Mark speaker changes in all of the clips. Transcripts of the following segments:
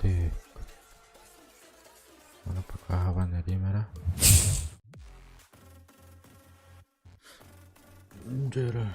Speaker 1: Так. Ону пока хабан эриим эрэ. Дьөрө.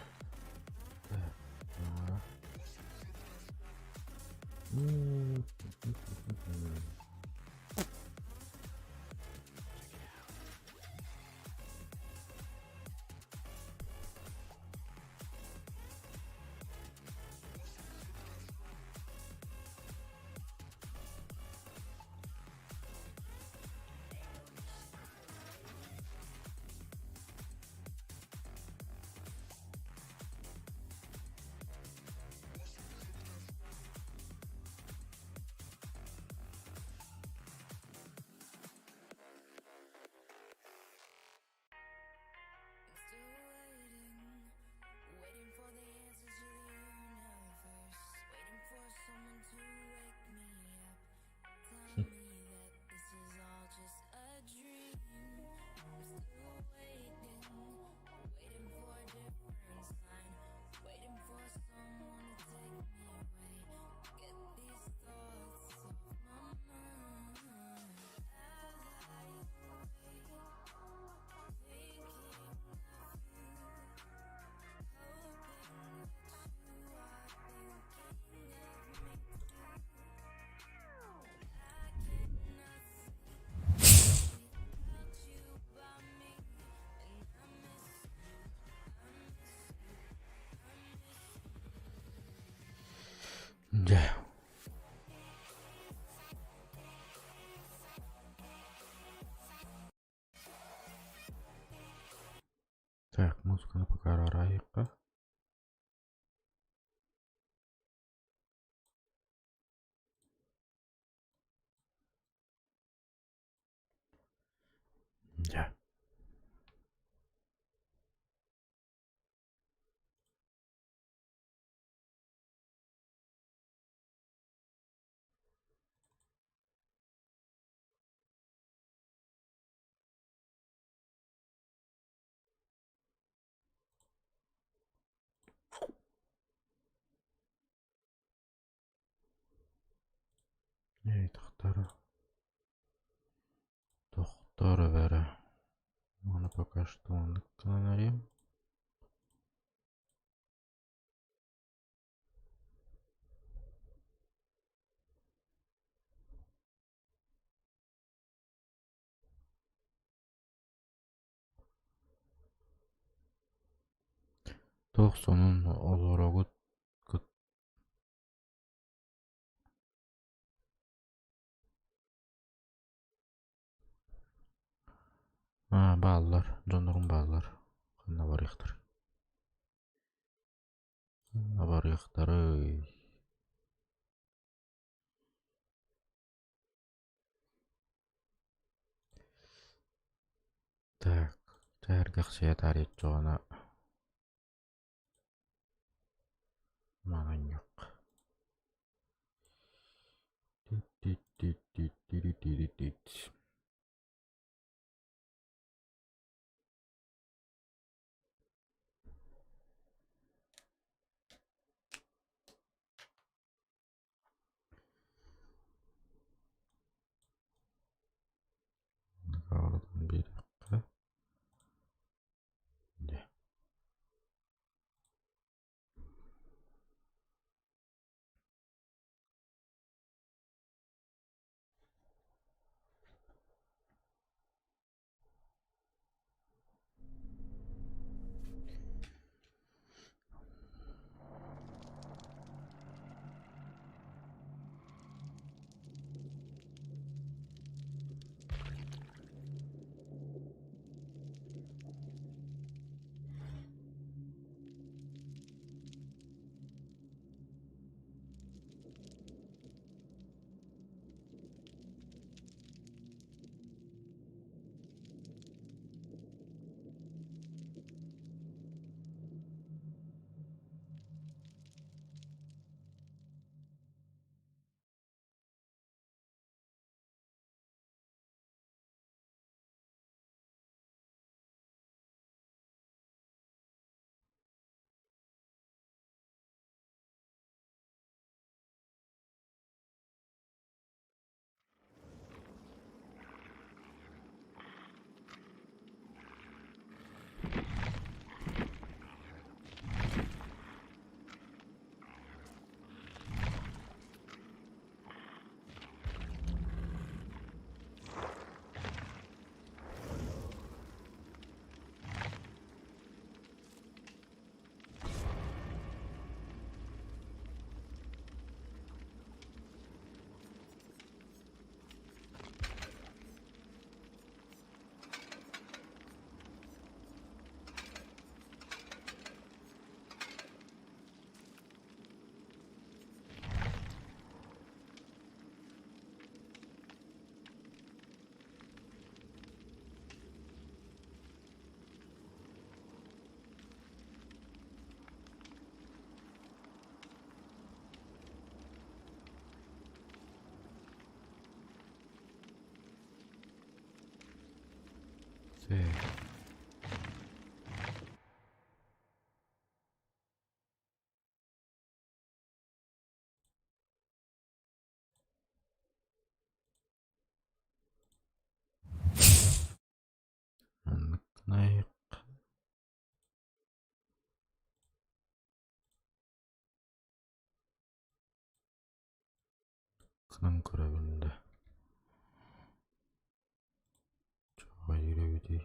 Speaker 1: Дьэ. Так, музыканы пока араарайыахха. Дьэ. Тохтор. Тохтор эбэрэ. Маны пока что оннук гынан эриэм. Туох сонун олорогут Аа, бааллар, дьоннорум бааллар. Ханна барыахтар? Ханна барыахтарый? Так, чээргэхсийэ таарыйаччыҕына мананньык. Тит-тит-тит-тит-тирит-тирит. Биэриэххэ. Дьэ. Ты. Маннык гынайык. Гынан көрөбүн да. Чоҕойуур эбитий.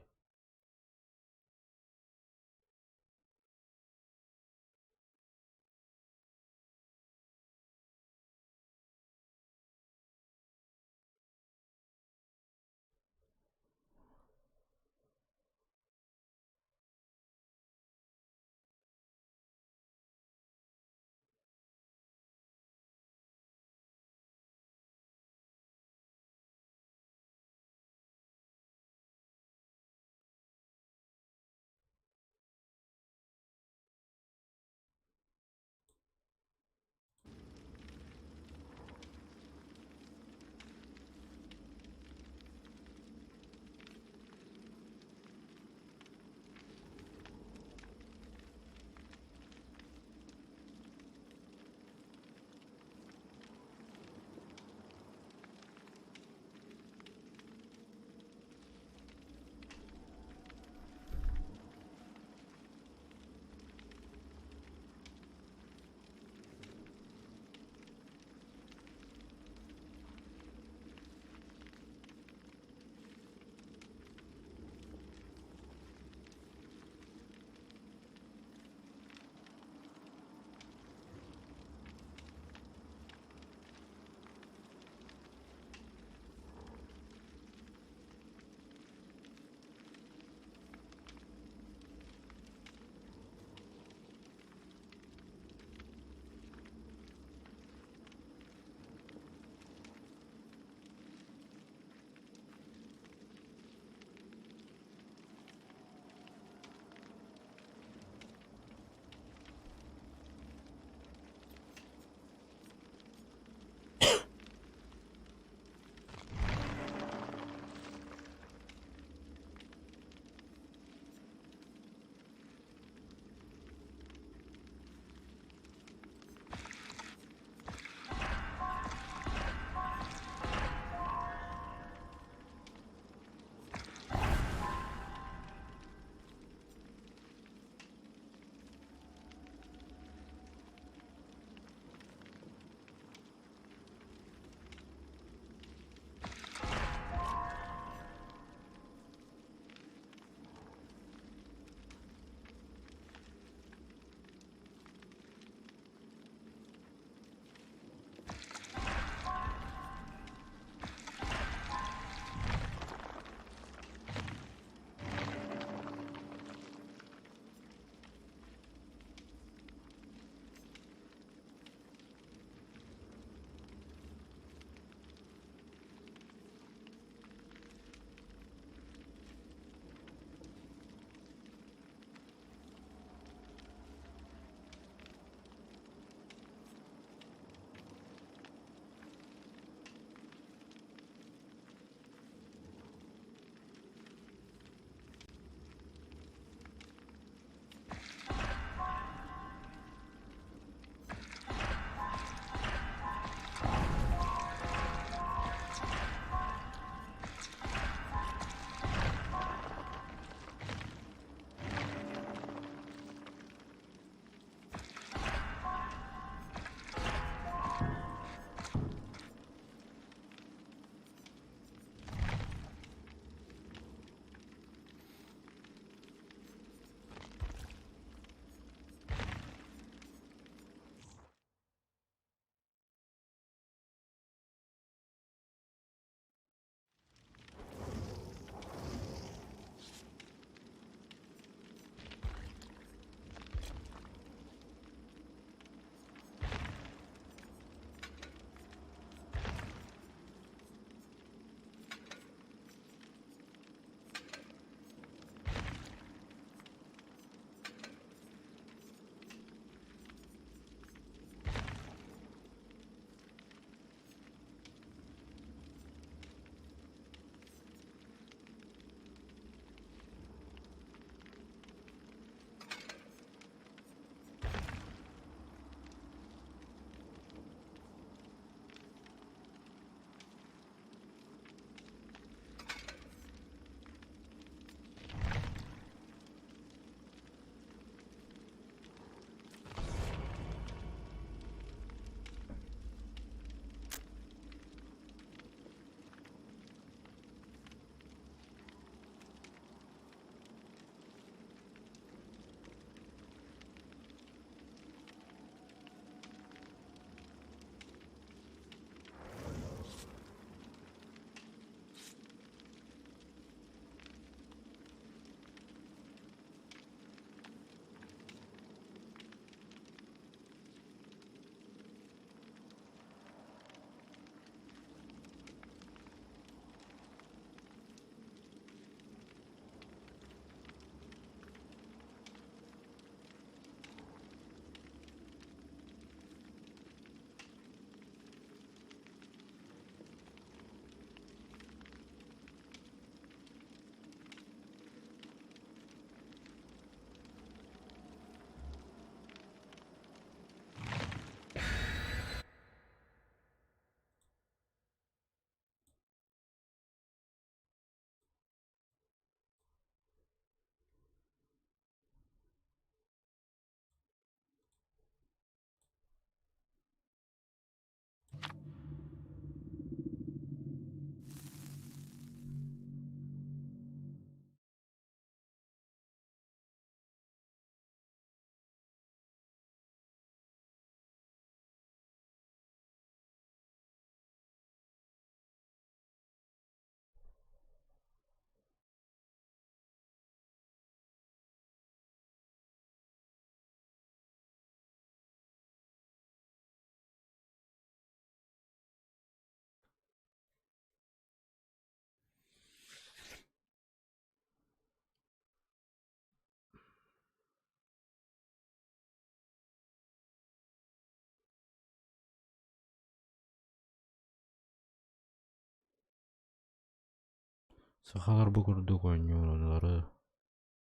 Speaker 1: Сахалар бу курдук оонньуулары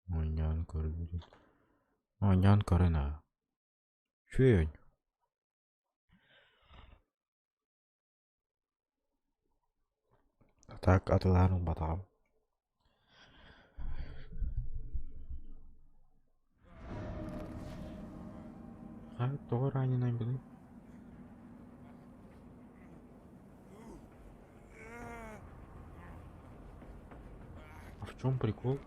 Speaker 1: оонньоон көрбүтүм. Оонньоон көрөн аа. Үчүгэй оонньуу. Так атылаан ылбатаҕым. Тоҕо раненайбыный? А в чем прикол?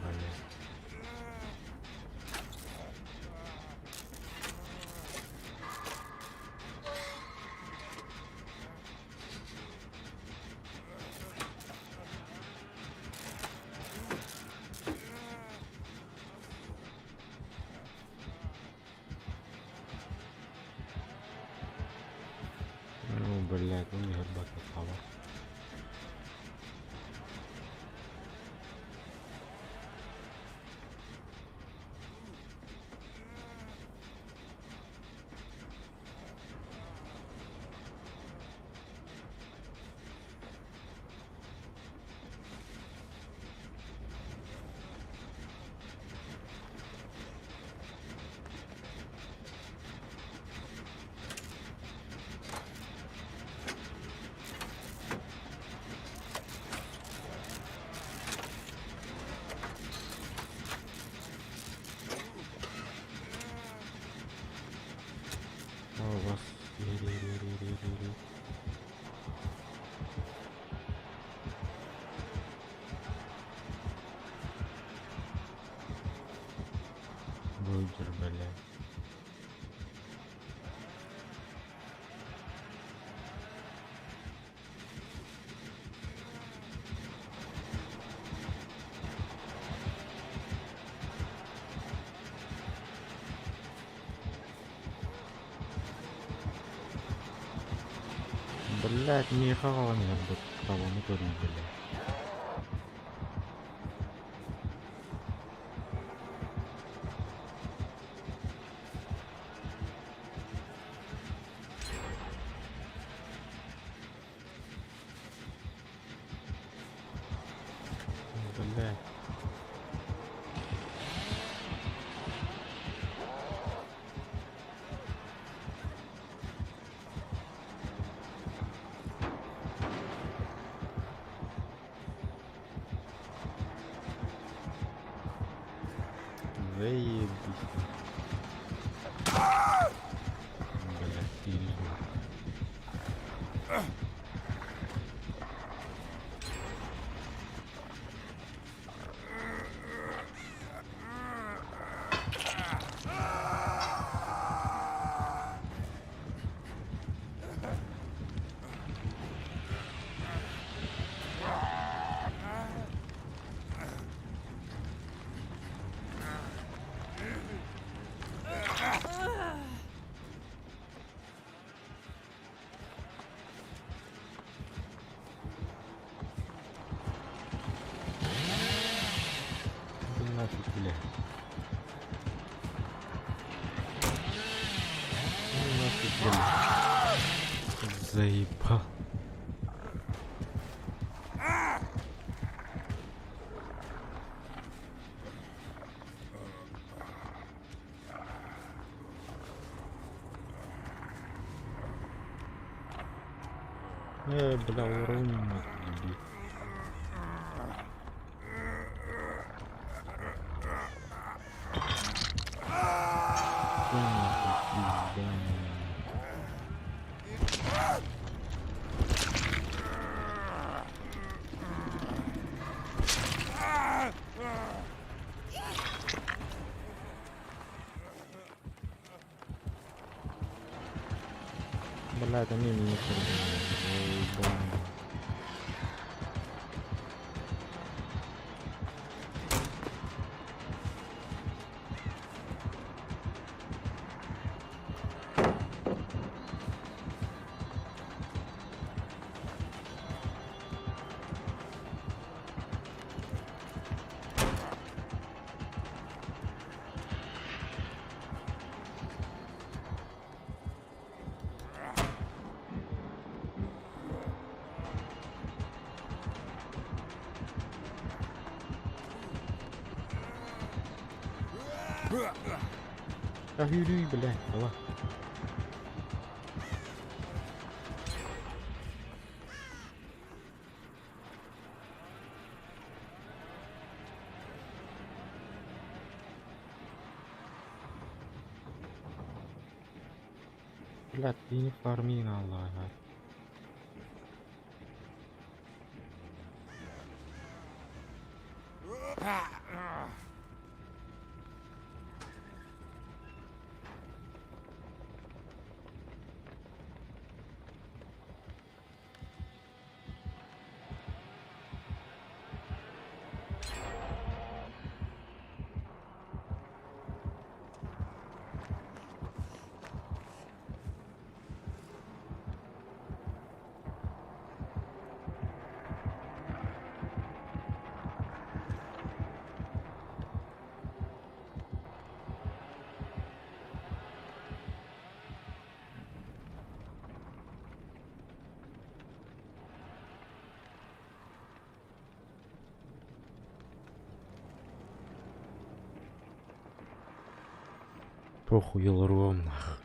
Speaker 1: Блин. Ну, блядь, ну не горбатый. О, вас. Бургер, бля. Блядь, миэхэ аҕалан иһэрбит табаны көрүү, бля. Бля. Заебись. Бля, пизду. Да нафиг, бля. Ну нафиг, бля. Заебал. Бля, урон еби. Всё нахуй, пизда. Бля, это не мусор, бля. Күүрүй, блядь, давай. Блядь, ты не фарми на Аллаха. Похуй олоруом нах.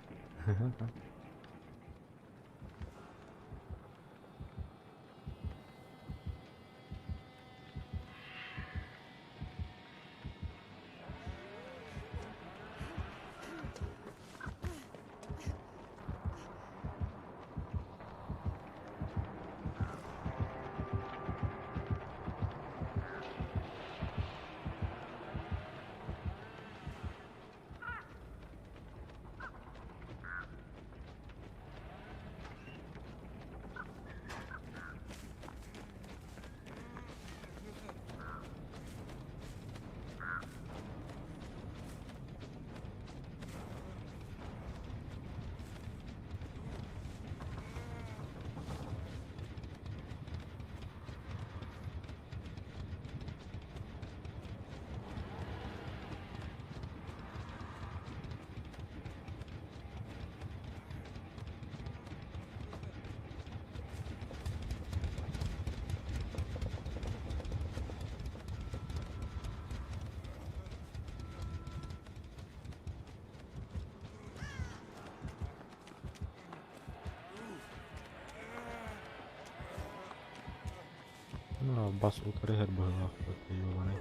Speaker 1: Ну, бас утары иһэр быһыылаах ёбаный.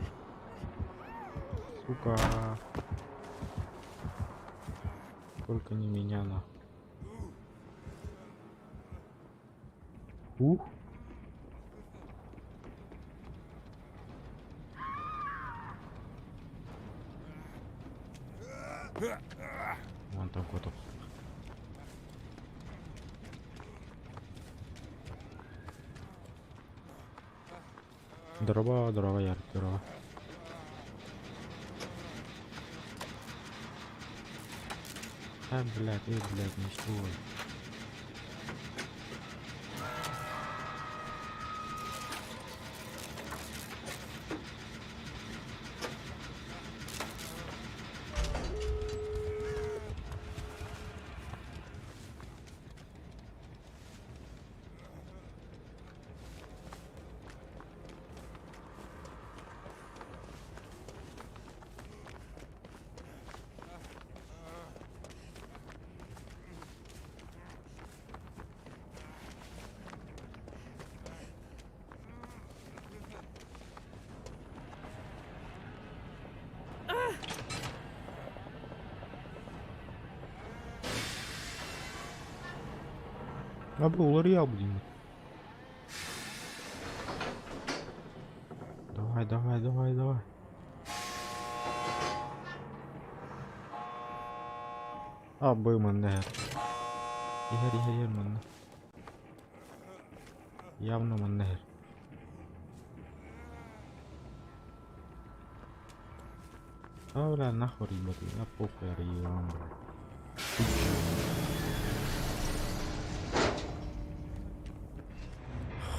Speaker 1: Сука. Только не меня нахуй. Ух. Вон там кот. Дороба, дорога, Ярик, дорога. А, блядь, эй, блядь, не стой. Abi уларыйа блин. Давай, давай, давай, давай. Абы манна иһэр. Иһэр, иһэр, иһэр манна. Явно манна иһэр. А, бля, нахуй ебать, я похуй ебам, блядь.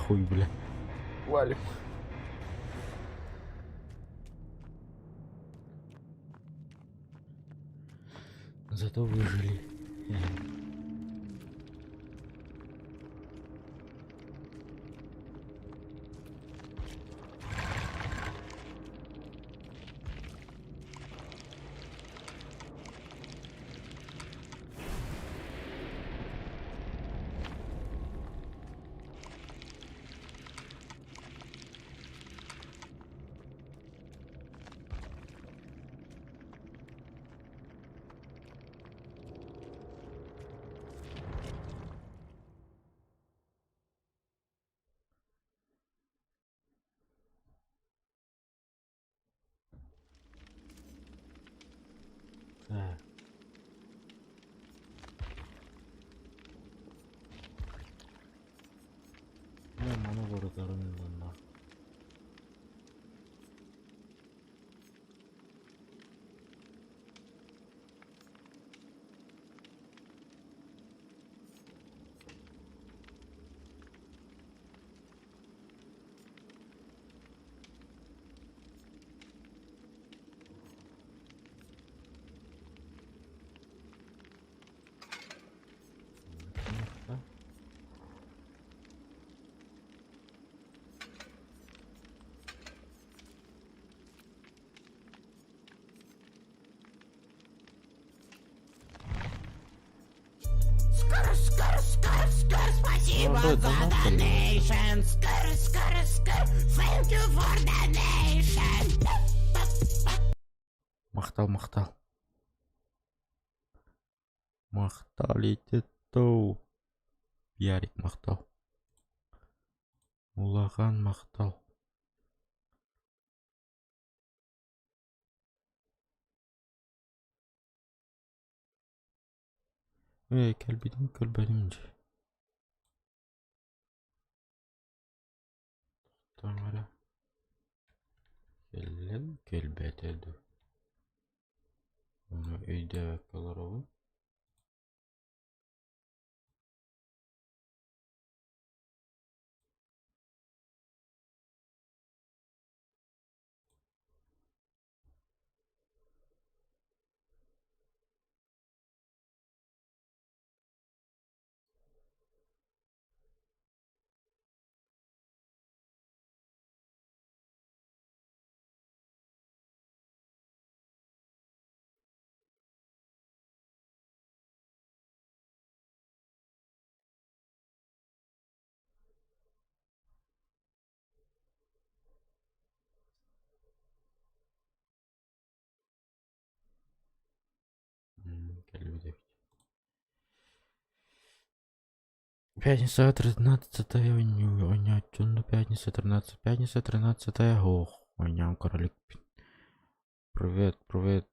Speaker 1: Хуй, бля. Валим. Зато выжили. Ээ. Мин маны уларытарым уонна
Speaker 2: Скр, скр, скр, скр, спасибо
Speaker 1: Ну, да,
Speaker 2: за
Speaker 1: донат или
Speaker 2: donation. Скр, скр, скр, thank you for donation.
Speaker 1: Махтал, махтал. Махтал ити-ту. Ярик махтал. Улахан махтал. Ээ, кэлбитим көрбөтүм дьэ. Таҥара кэллэ кэлбэтэ дуу. Ону өйдөөбөккө олоробун. Кэлбит эбит. Пятница 13 оонньооччуну пятница 13 пятница 13 ох оонньоон көрө иликпин. Привет, привет,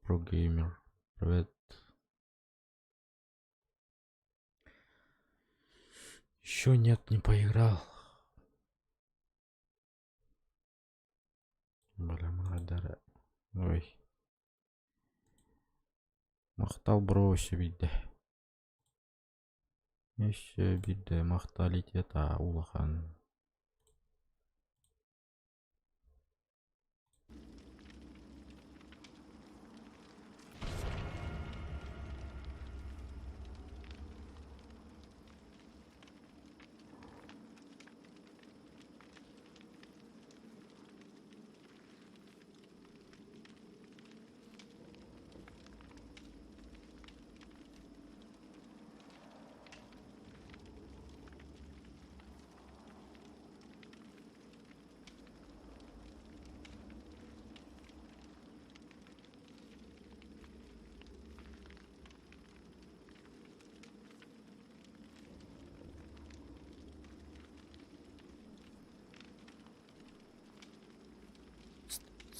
Speaker 1: прогеймер, привет. Еще нет, не поиграл. Бля, Ой. Махтал бро өссө биирдэ. Өссө биирдэ махталитета улахан.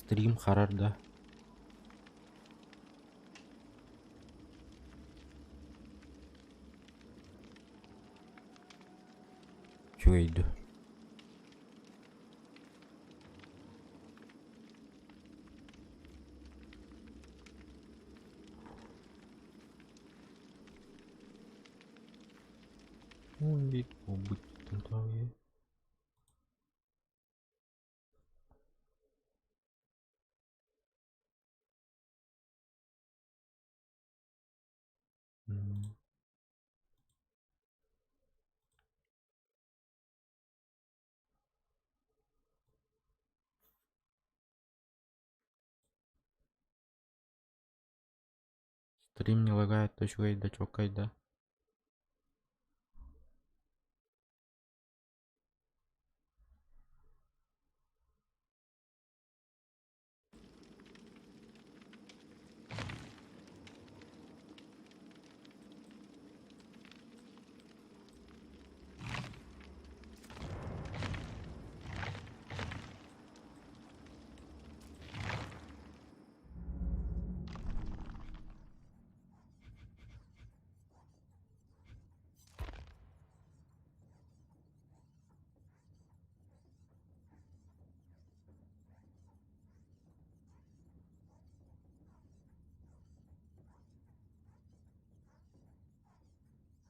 Speaker 1: Стрим харар да? Үчүгэй дуу? Биир буолбут Стрим не лагает, үчүгэй да чуоккай да.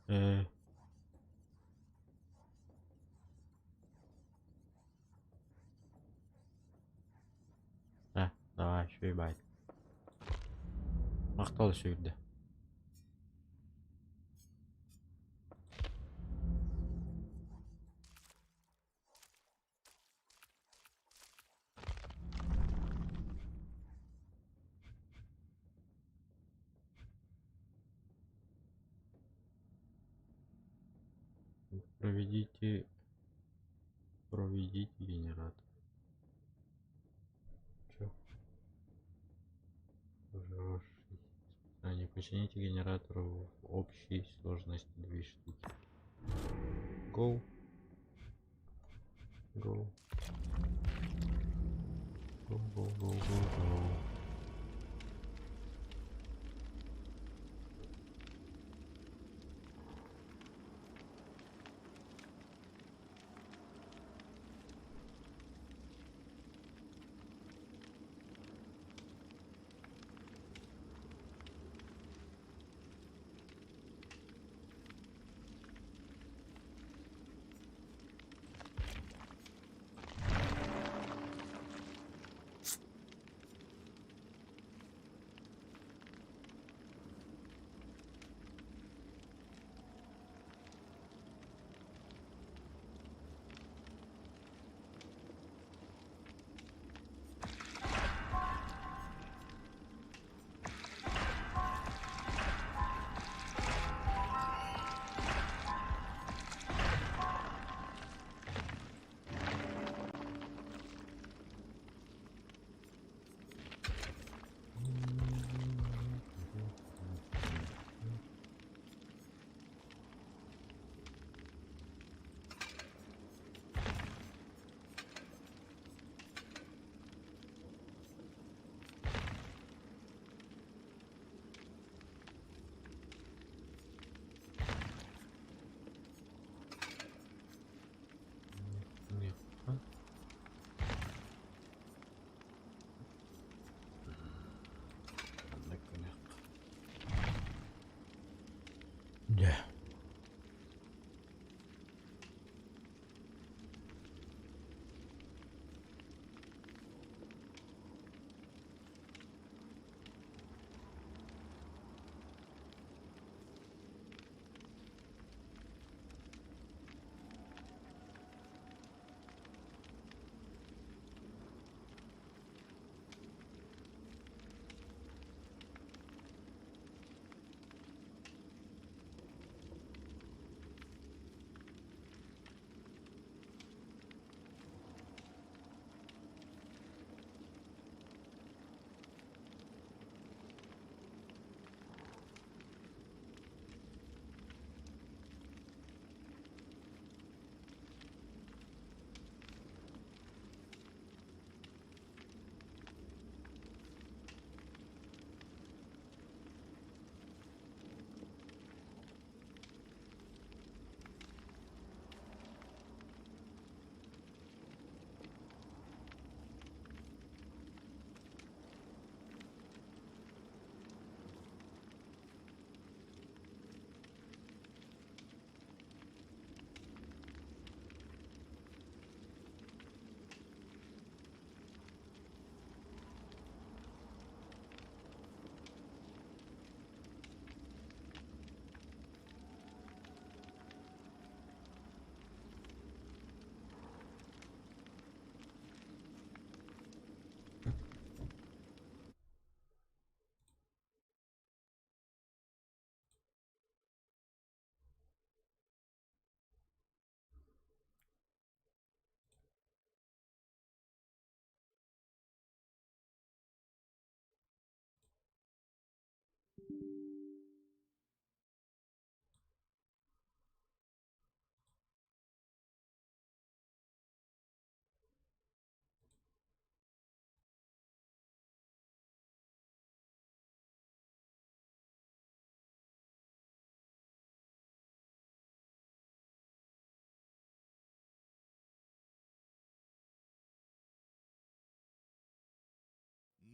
Speaker 1: Ээ. Э, давай, үчүгэй баай. Махтал сүүрдэ. Проведите проведите генератор. Чё? Хороший. Испытание. Почините генератор в общей сложности две штуки. Go. Go. Go, go, go, go, go. Дьэ.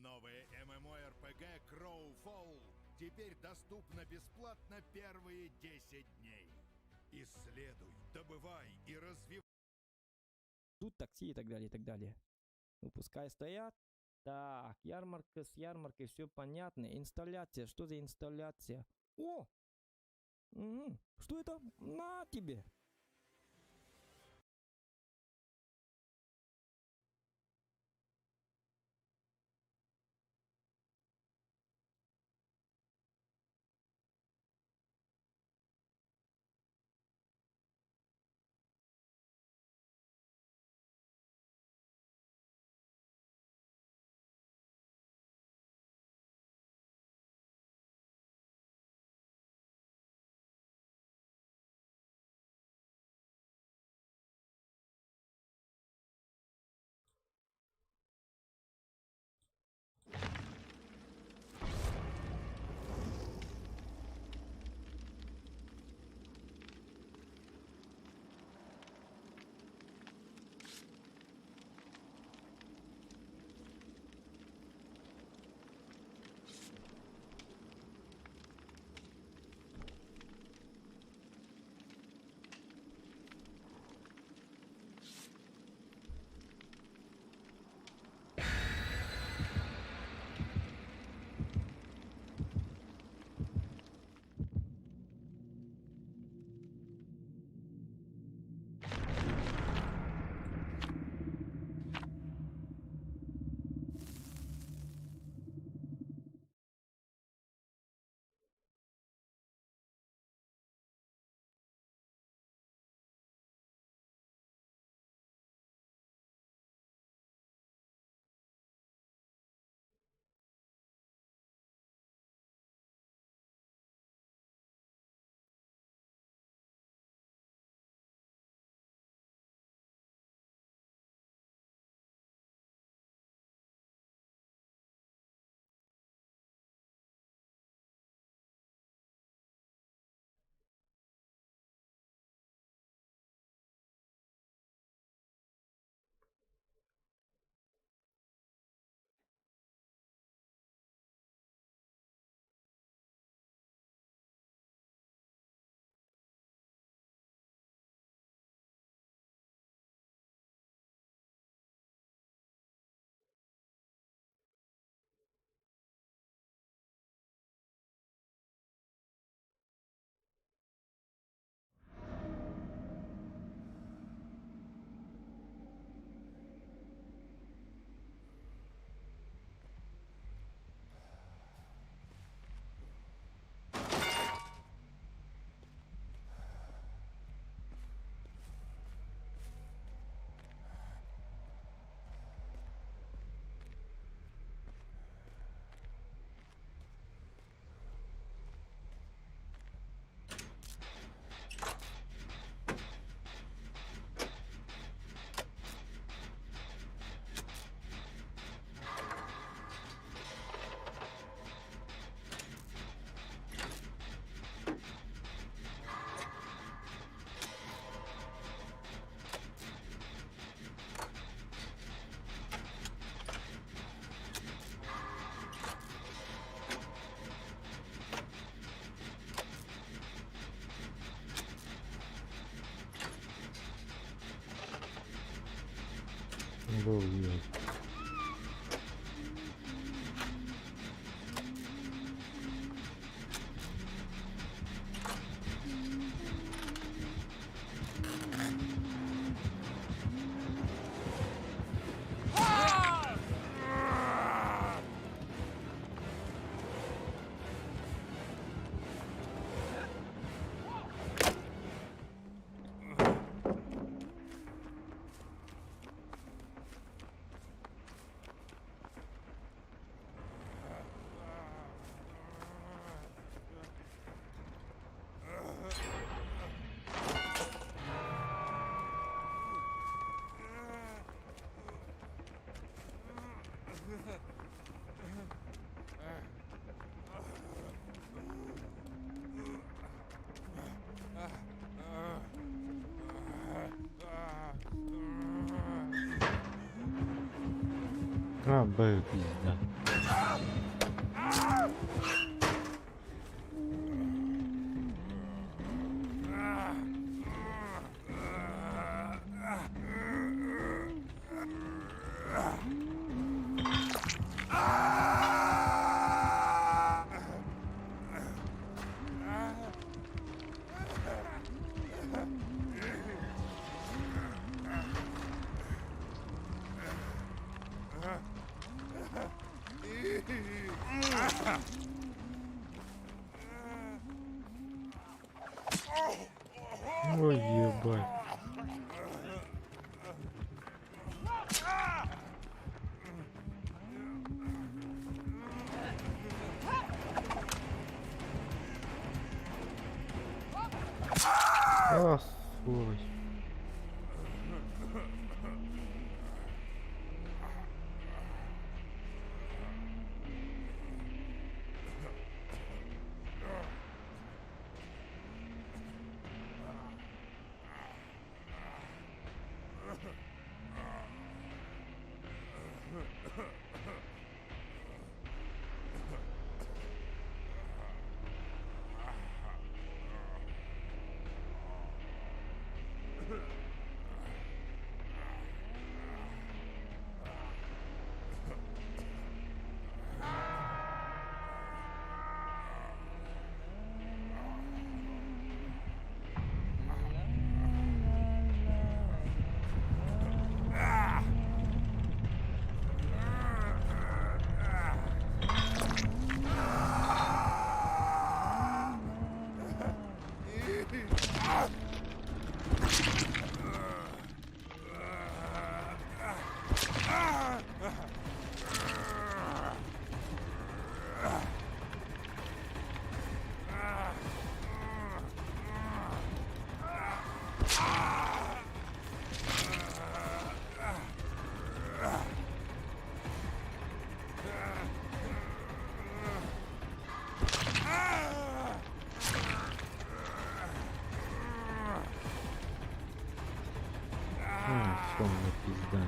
Speaker 3: Новое MMORPG Crowfall. Теперь доступна бесплатно первые 10 дней. Исследуй, добывай и развивай.
Speaker 4: Тут такси и так далее, и так далее. Ну, пускай стоят. Так, ярмарка с ярмаркой, все понятно. Инсталляция, что за инсталляция? О! Угу. Что это? На тебе!
Speaker 1: Был въезд. А, Б, пизда. Ой, ебать. А, сволочь. А, все, мне пизда.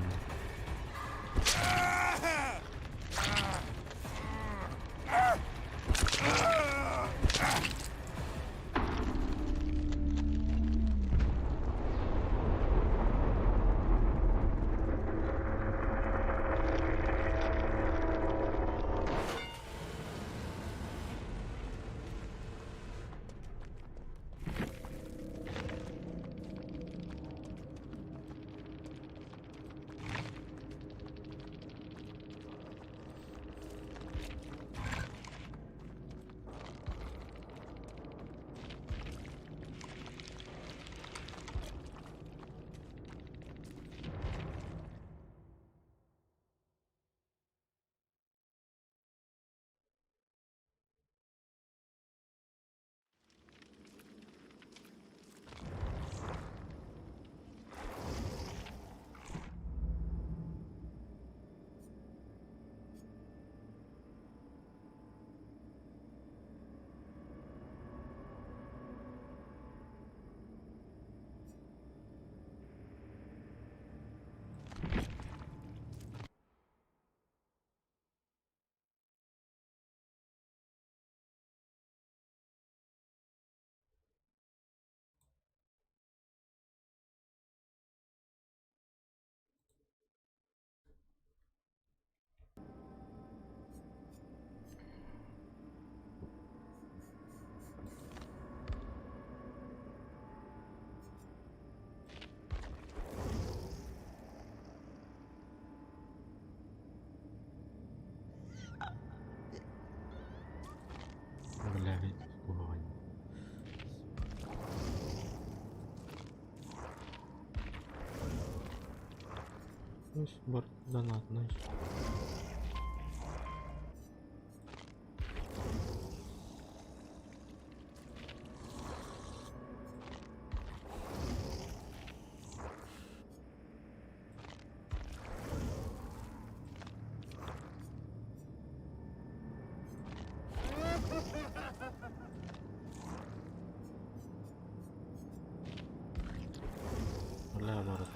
Speaker 1: Бля, ведь куһаҕан. Бар донат, nice. Бля, барыт.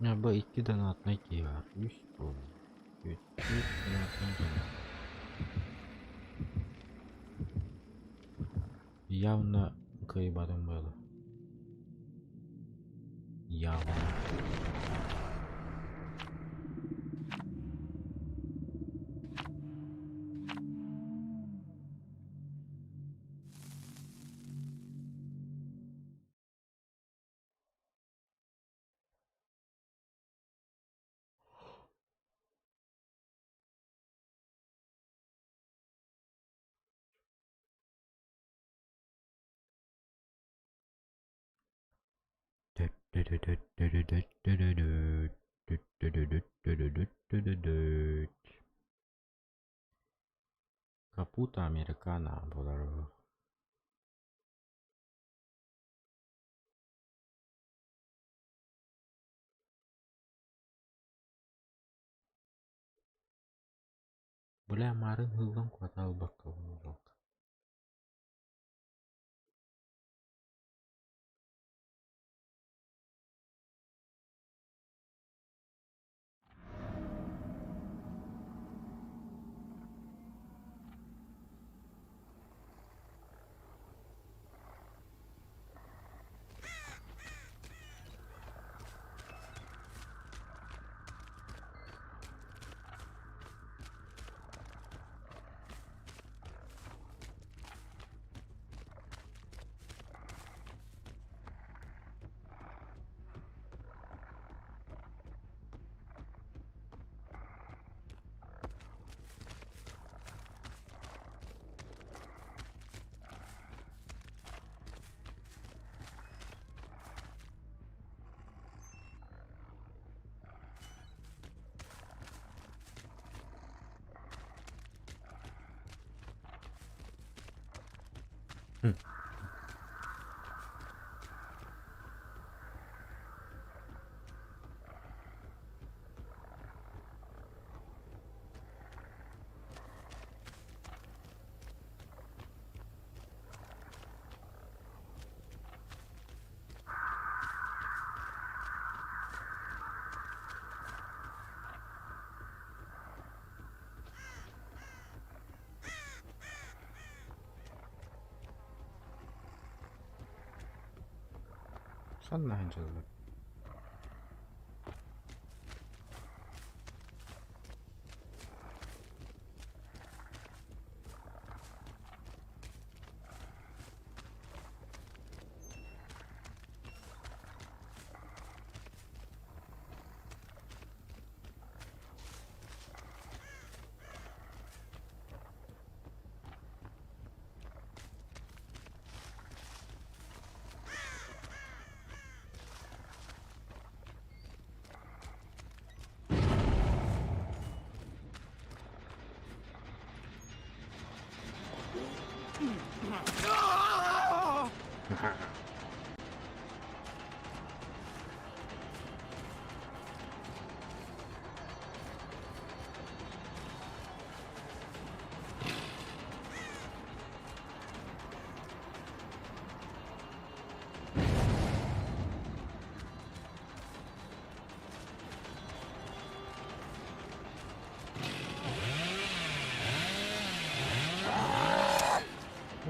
Speaker 1: Бу икки донатнай киһи баар. Үс буолла. Үс донатнай донат. Явно кыайбатым буолла. Явно. Капута американо буолар. Бля, марын һыллан куота албакка жалко. Ханна сылдьаллар?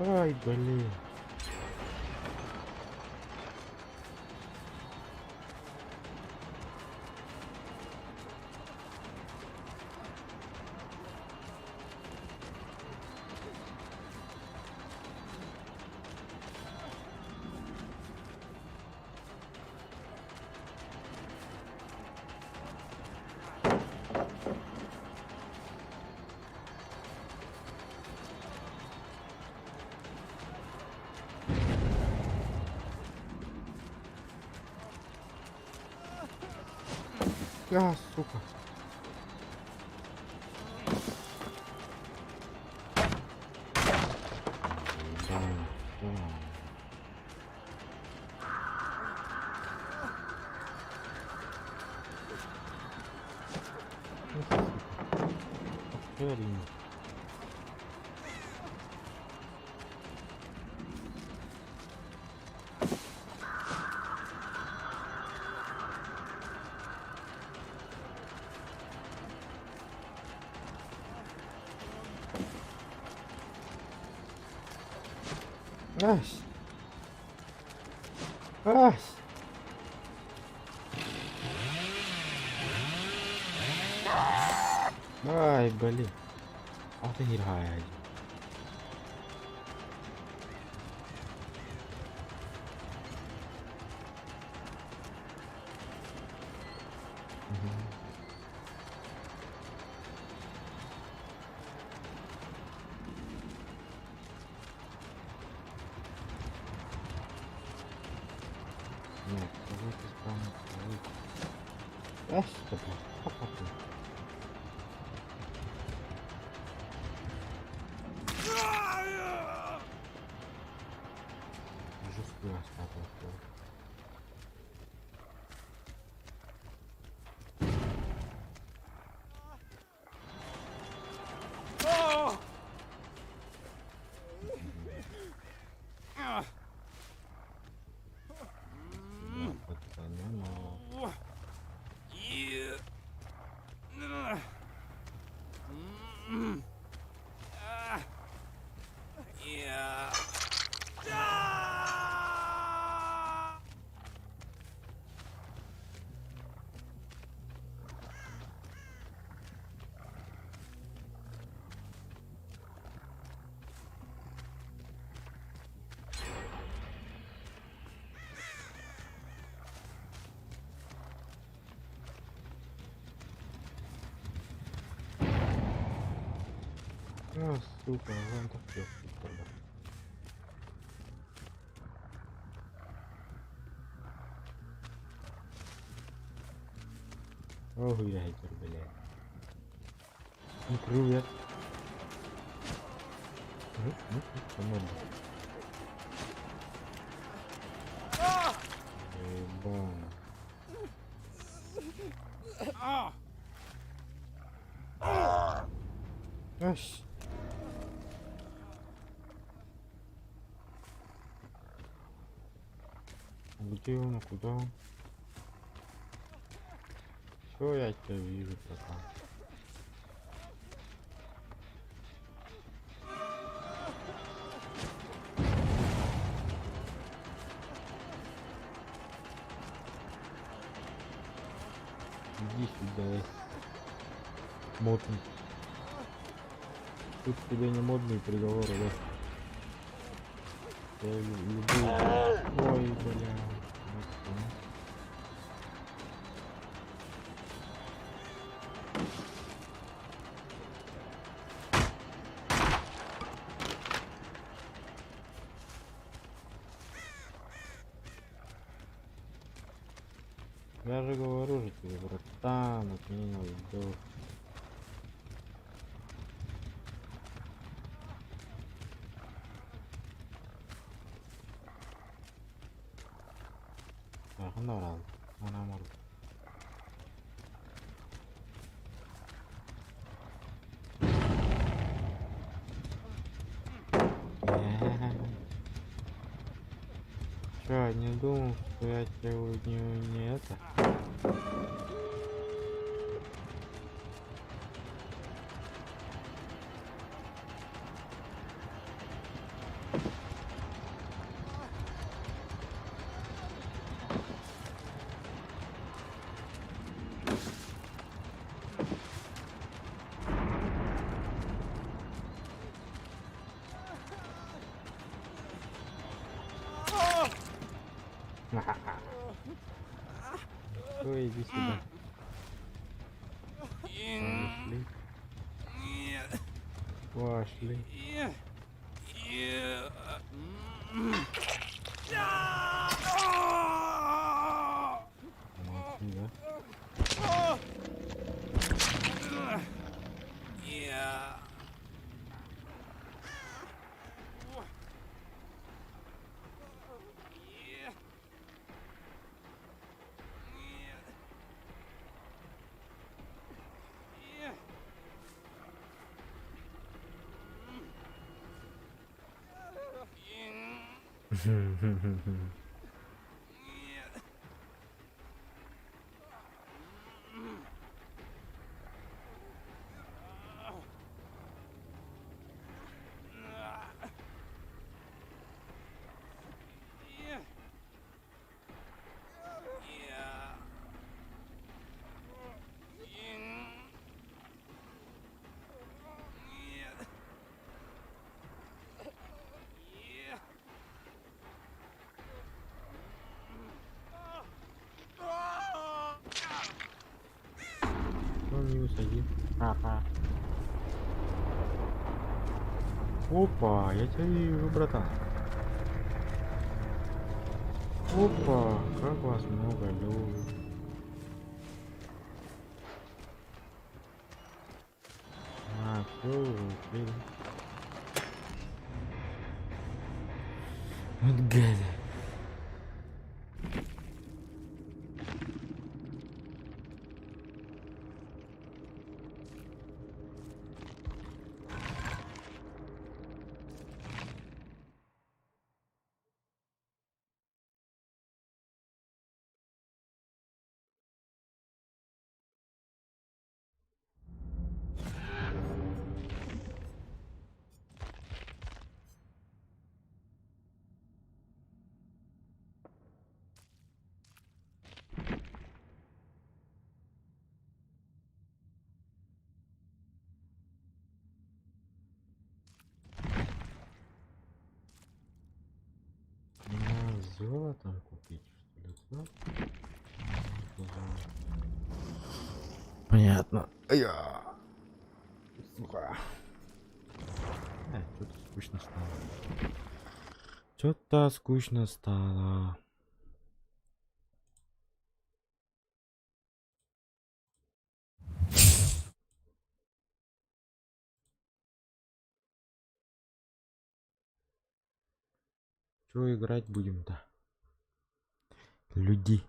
Speaker 1: Ай, блин. А, сука. Да, да. Херень. Ась! Ась! Ай, блин. Аты играет. Нет, давайте Эх, блядь, Жестко остаток. А, сука, вон так тогда. Ох, ягер, блядь. Ну, привет. Ну, ну, ну, Ебано. Ась. Где он, куда он? Чё я тебя вижу, братан? Иди сюда, модный. Тут тебе не модные приговоры, да? Я люблю. Ой, бля. Я же говорю же тебе, братан, от меня не уйдешь. Ханна барал? Ана мор. Чё, не думал, что я тебя не это? Ой, иди сюда. Пошли. Пошли. Молодцы, да? Минус один. Ага. Опа, я тебя вижу, братан. Опа, как вас много, лю. А, все, уже ушли. Вот гады. На золотом купить, что ли, да? Понятно. Я. Сука. Что-то скучно стало. Что-то скучно стало. Чё играть будем-то? Люди.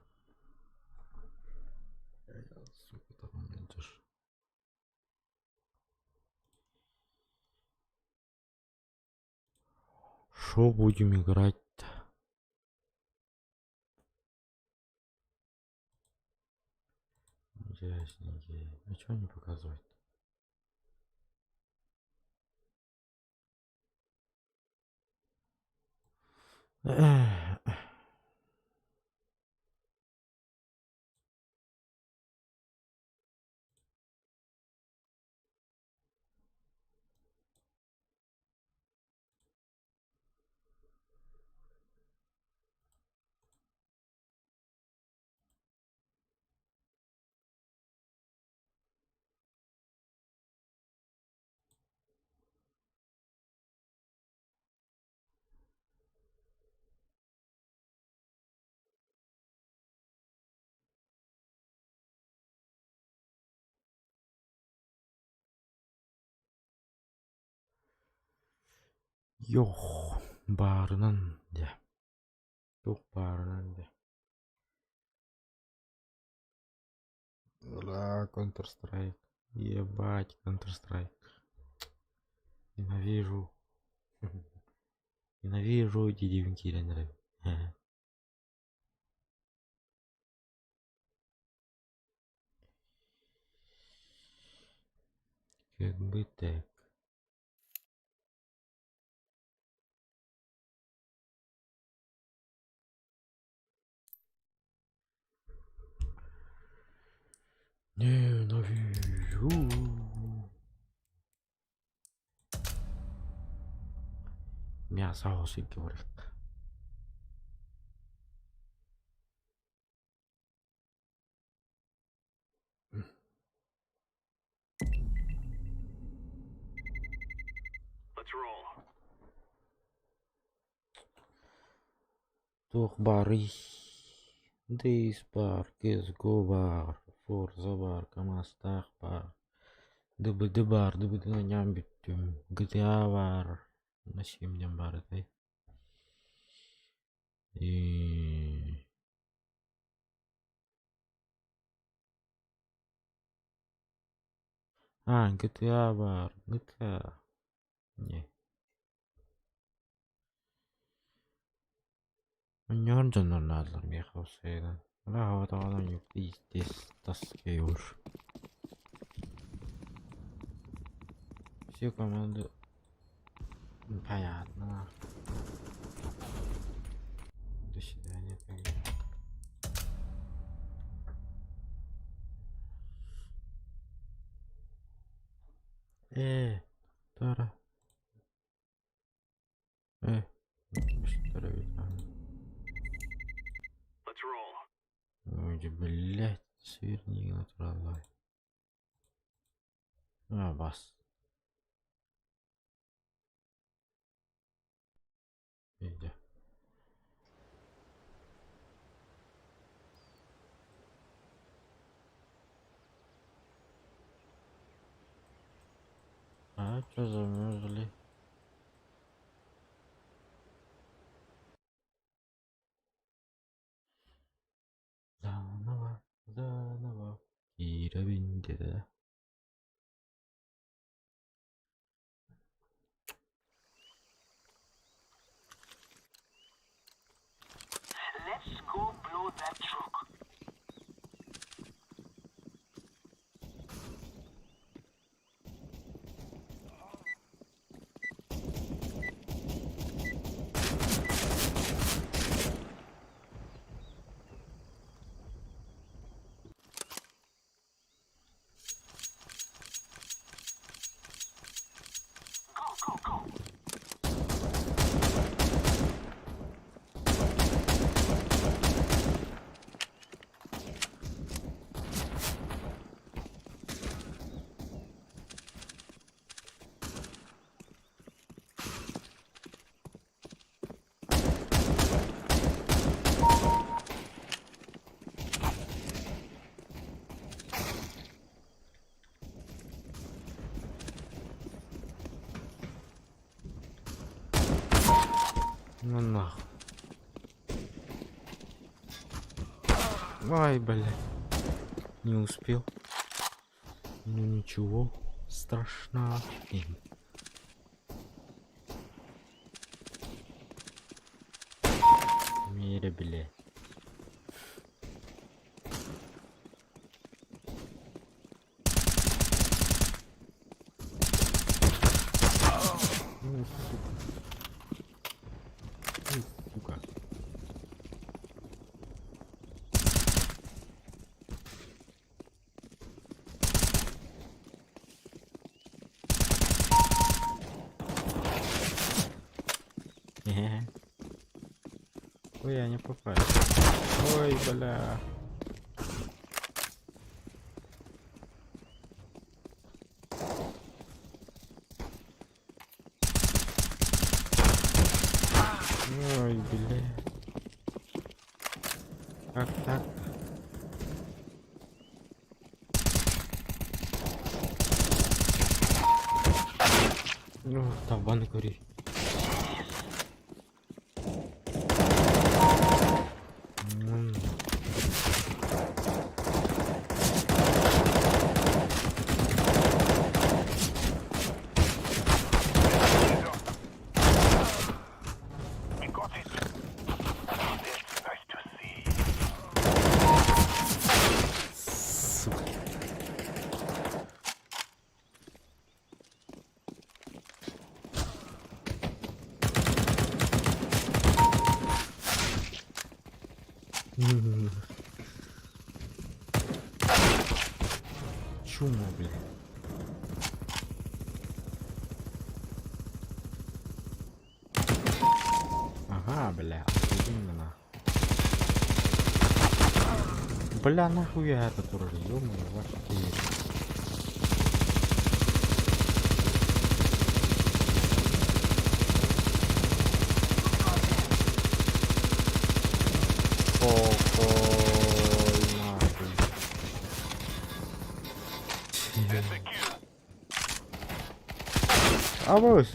Speaker 1: Сука, там это ж. Шо будем играть-то? Интересненькие. А чё они показывают? Йох, баарынан дьэ. Туох баарынан дьэ. Ура, Counter-Strike. Ебать, Counter-Strike. Ненавижу. Ненавижу дидивин киирэн. Как бы так. Ненавижу. Мясо говорит.
Speaker 5: Let's roll.
Speaker 1: Туох баарый. Days баар, CSGO баар, Forza баар, КамАЗтаах баар, ДБД баар, ДБД ньаам бүттүм, GTA баар, на баар этэй. И... А, GTA баар, GTA. Не. Онньоон дьоннор наадалар миэхэ усайынан. Даҕаны пиздец тоскей уж. Все команды... Понятно. До свидания тогда. Тара.
Speaker 5: Let's roll.
Speaker 1: Ой, блядь, сверни натуралай. А, бас. Иди. А, что замерзли? Заново, заново. Киирэбин диэтэ.
Speaker 5: Let's go blow that truck. Go, go, go.
Speaker 1: Ну нахуй. Ай, бля. Не успел. Ну ничего страшного. Мире, бля. Ну, сука. Ну, сука. Ой, я не попал. Ой, бля. Ой, бля. Как так? Ну, табаны көрей. М.
Speaker 5: We got it. That's nice to see.
Speaker 1: Сука. М. Чума, бля. Ага, бля, иди на. Бля, нахуй я этот уровень, ё-моё, ваша теперь. Какой нахуй.
Speaker 5: That's a kill.
Speaker 1: Авось.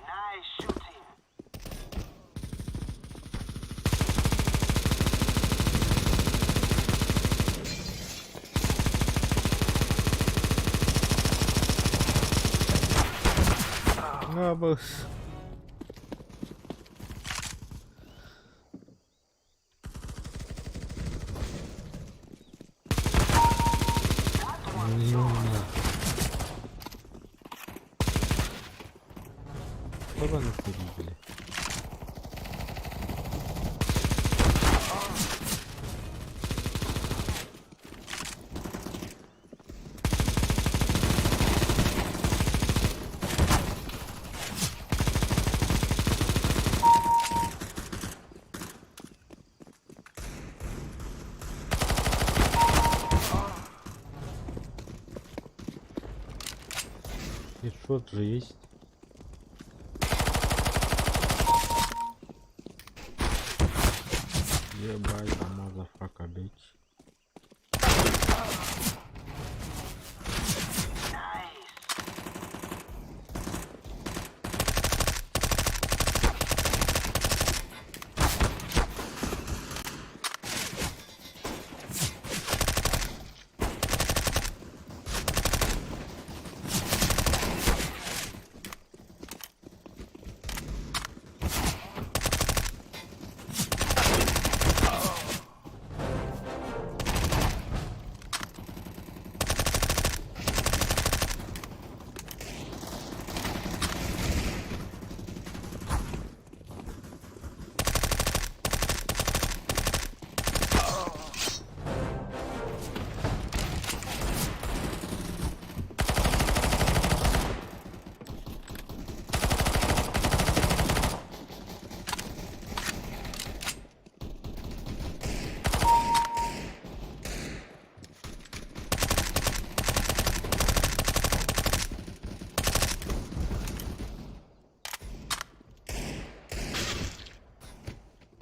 Speaker 5: Nice shooting.
Speaker 1: Абыс.
Speaker 5: That was so
Speaker 1: Табаны сэрии били. Хедшот же есть. Ебать, motherfucker, bitch.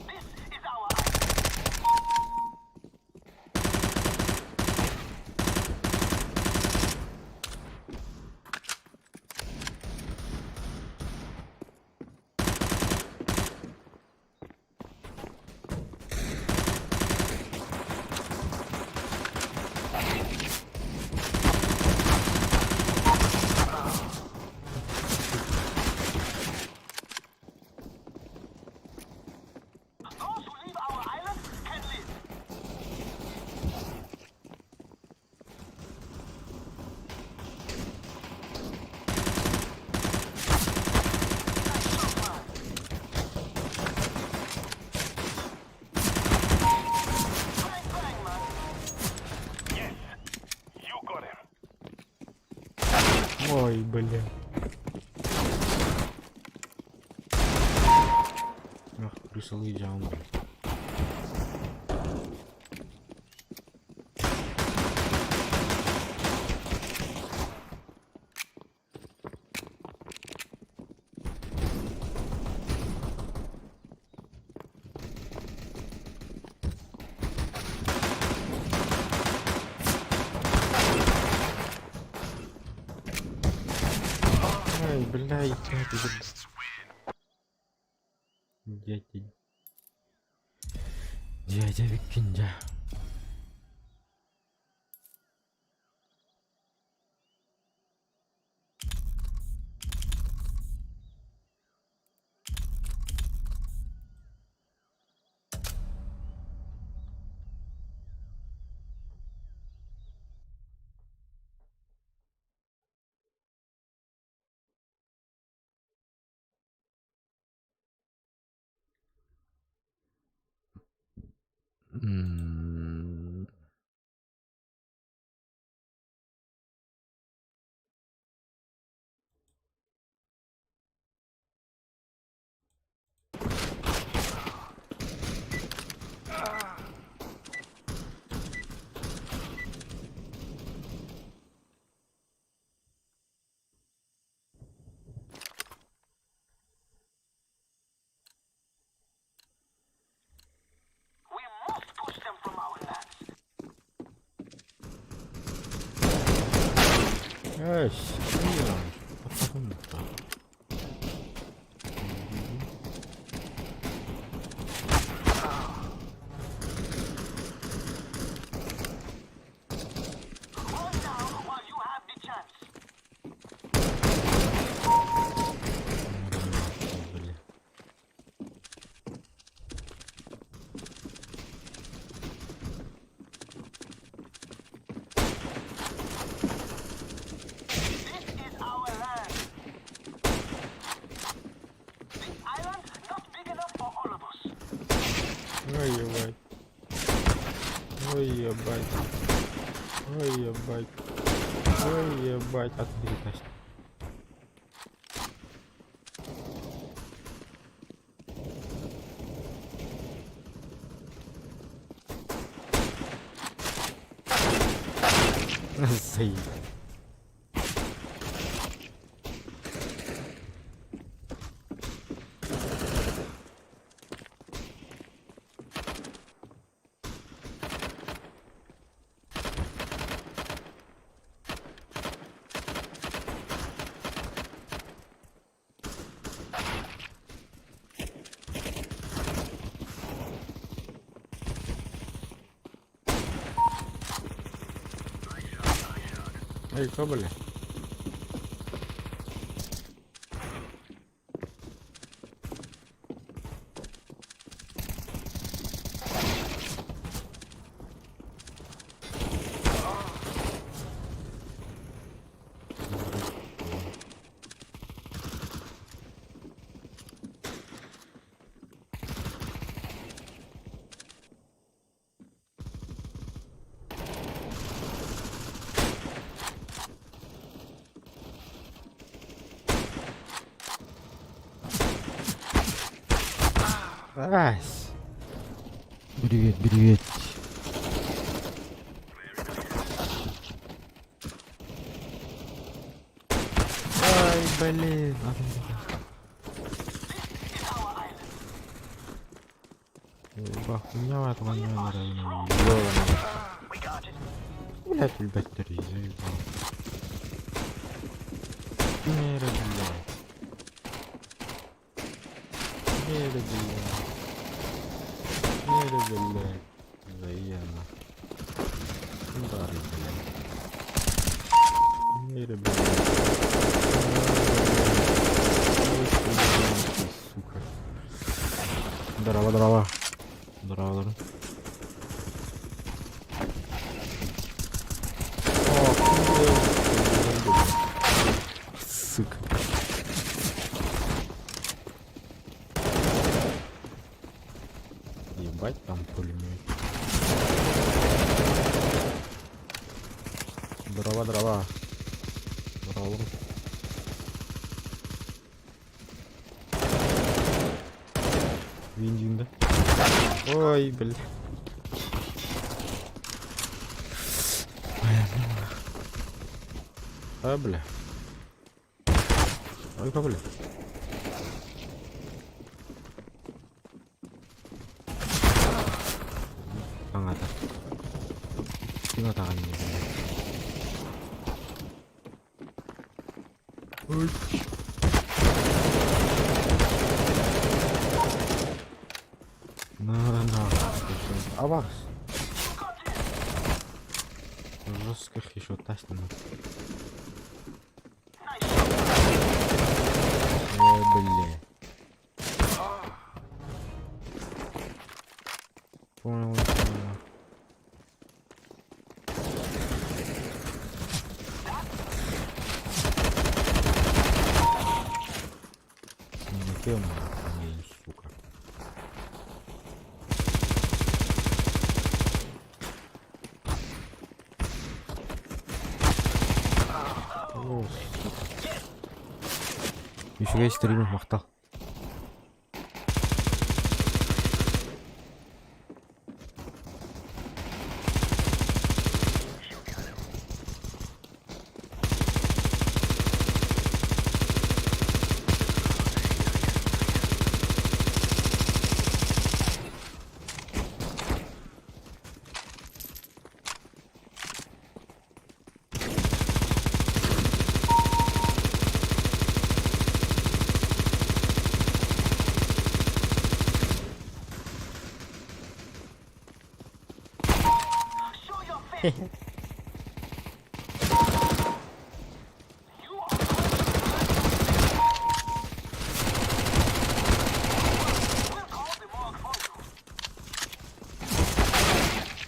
Speaker 5: This is our island. Those who leave our island can live. Bang, bang, man.
Speaker 6: Yes, you got him.
Speaker 1: Ой, бля. Ах, крысолы жаун, блядь. Ай, бля, и Дядя. Дядя Викинджа. М.
Speaker 5: We must push them from our lands.
Speaker 1: Эсь, хрен, похоронка.
Speaker 5: Run now while you have the chance.
Speaker 1: Бля. Ой, ебать. Ой, ебать. Ой, ебать. Ой, ебать. Атын диэки Заеб. Эй, бля? Ась. Привет, привет. Ай, блин. Хуйня этого не Блять, ребят, заебал. Не, блядь. Не, блядь. Не, блядь. Заена. Удары, блядь. Не, блядь. Сука. Здорово, здорово. Здорово, здорово. Сука. Ебать там пулемет. Дрова, дрова. Дрова. Виндин, да? Ой, бля. А, бля. Ой, бля. Таҥата. Тыҥатаҕын Ой. На, на. Абас. Жестких еще тащим. Бля. Понял, понял. Не тема, сука. О, сука. Үчүгэй стрим махтал.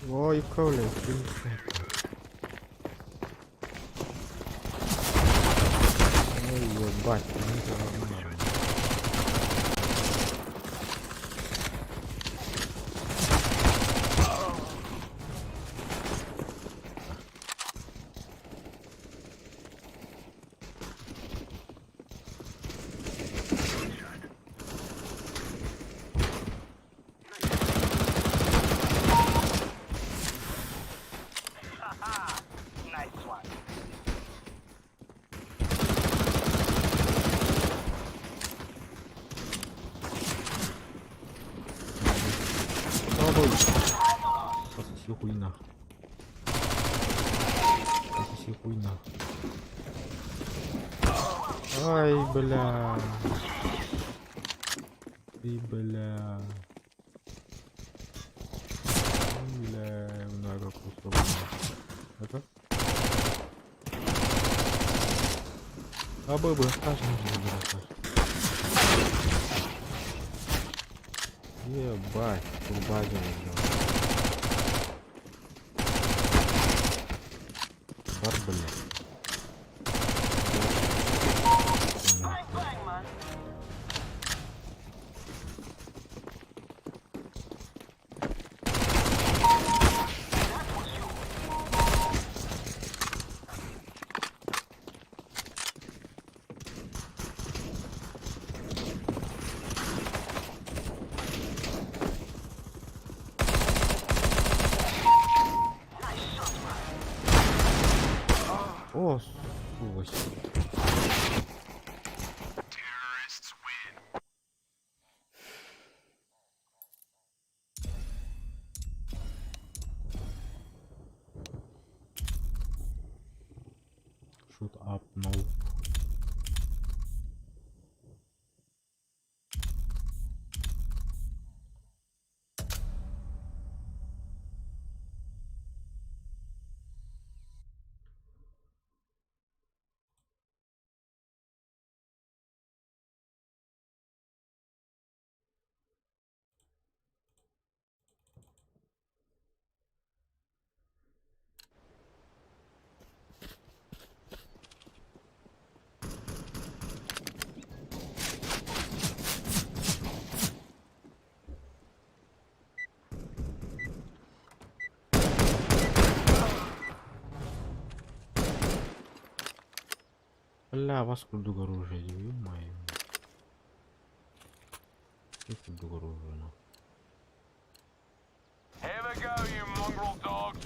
Speaker 1: Ой, Коля, Ой, ебать, ну. Соси хуй нахуй. Соси хуй нахуй. Ай, бля. Ты, бля. Бля, много кусок. Это? А бы бы, Ебать, турбазил, Бар, блядь. О, сволочь. Shoot up, no. Бля, вас курдук оружие, ё-моё. Курдук оружие, нахуй.
Speaker 6: Here we go, you mongrel dogs.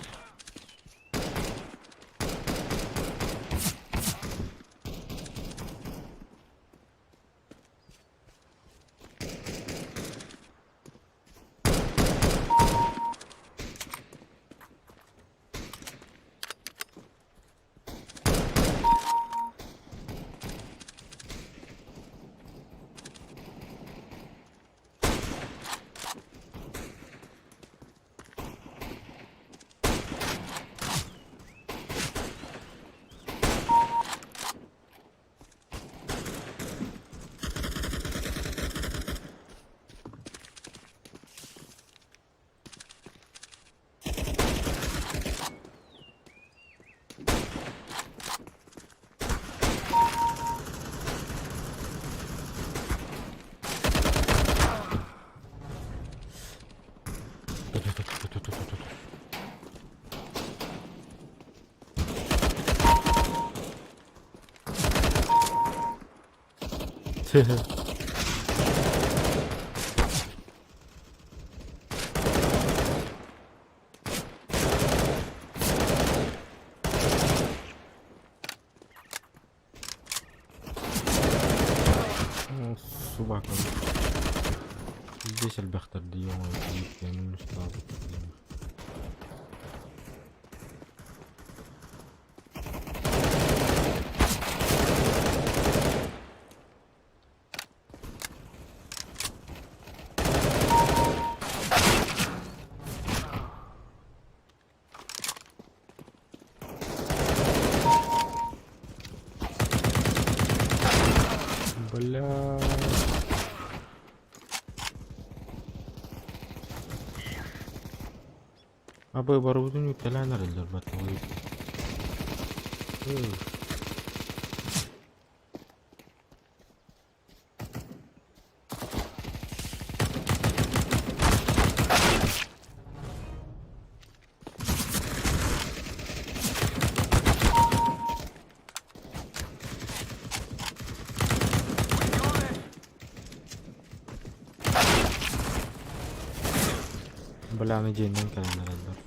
Speaker 1: О, собака. Здесь альбехтар ё-моё, не стал. Бля. Абы барудун кэлэн эрэллэр батталыы. Бля, на день кэлэн эрэллэр.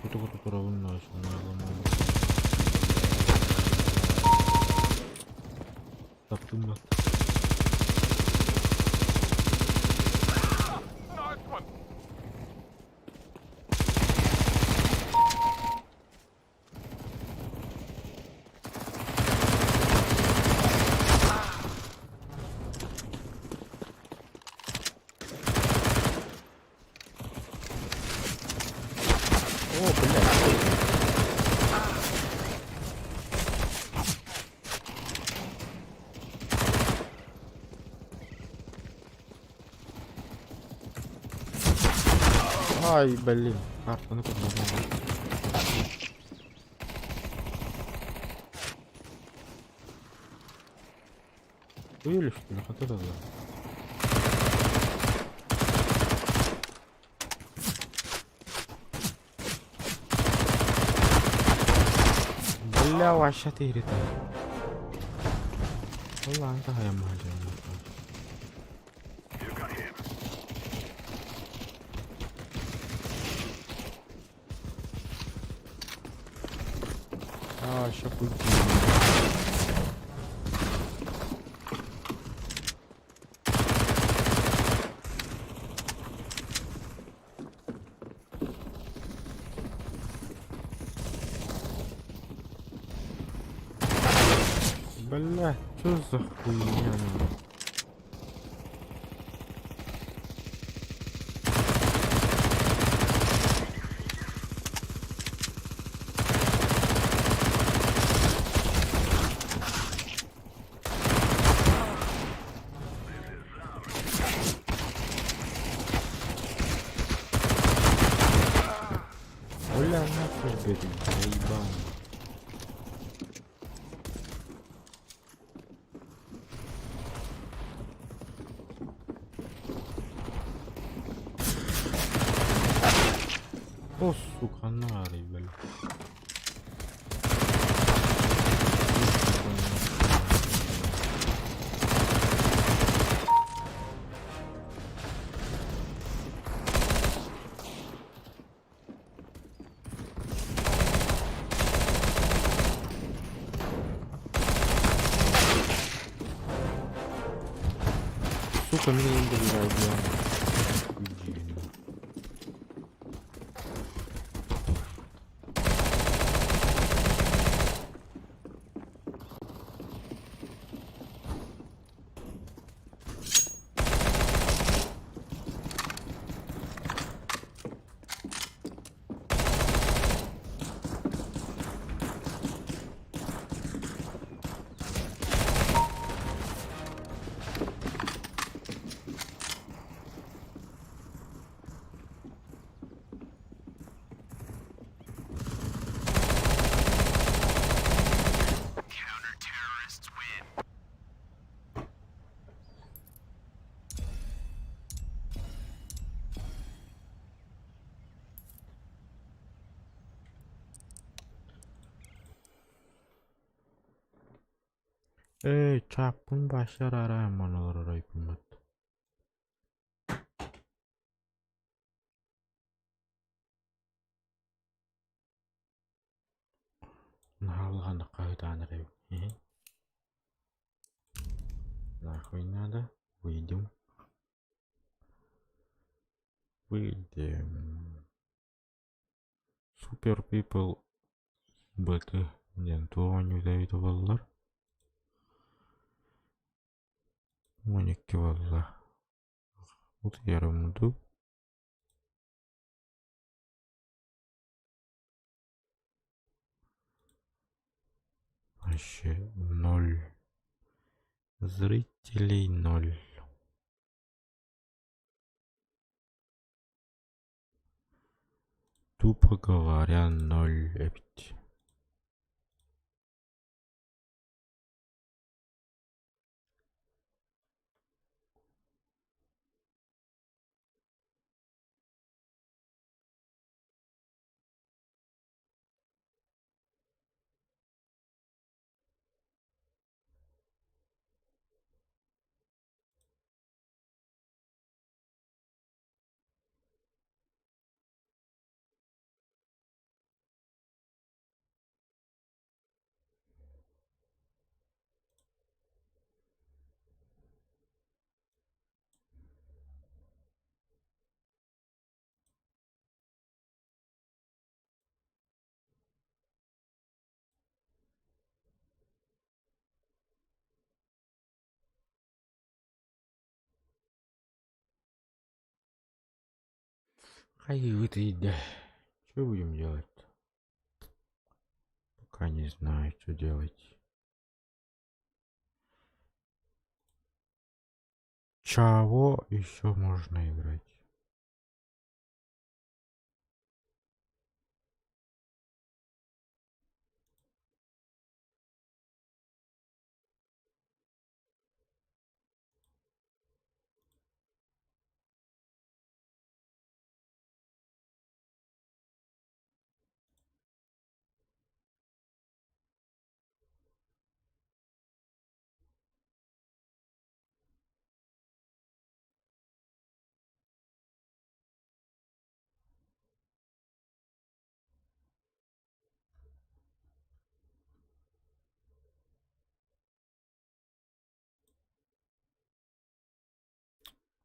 Speaker 1: Туку-туку турабын Таптыммат.
Speaker 6: Nice one.
Speaker 1: О, блядь. Ай, блин, картаны көрдüm. Уйли, что ли? Хотя да. Бля, вообще ты говорит. والله انتهى يا مهاجر. А, ща пути. Бля, что за хуйня? Нахуй? Бля, нахуй, блядь, заебал. О, сука, нары, бля. Сука, меня не добивает, бля. Иди, нахуй. Эй, чаппын башарара маналар айпымат. Нахалганы кайдан. Нахуй надо. Выйдем. Выйдем. Super People быты диэн туоҕун үтэбит баллар. 12 балла. Утуйарым ду. Вообще ноль. Зрителей ноль. Тупо говоря, ноль. Эбит. Хайыыбытый да? Что будем делать? Пока не знаю, что делать. Чего еще можно играть?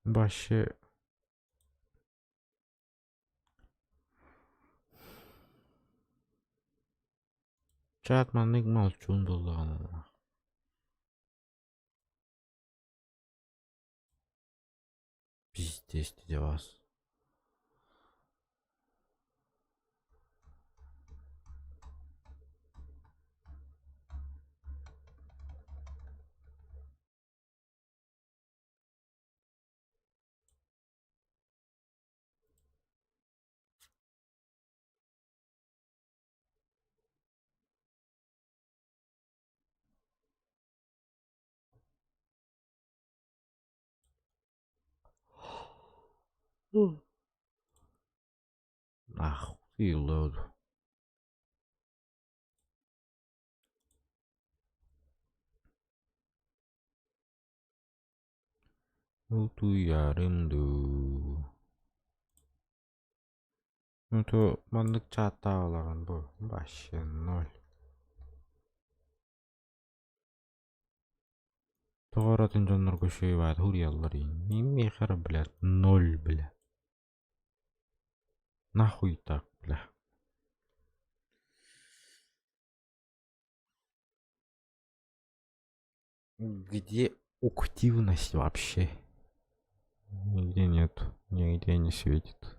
Speaker 1: Вообще. Чат маннык молчун буоллаҕына. Пиздец для вас. Нахуй load. Утуйарым дуу. Ну то маннык чааттааларан бу вообще ноль. Тоҕо атын дьоннорго үчүгэй хуруйаллар миэхэ эрэ, блядь, ноль, бля. Нахуй так, бля. Где активность вообще? Нигде нет, нигде не светит.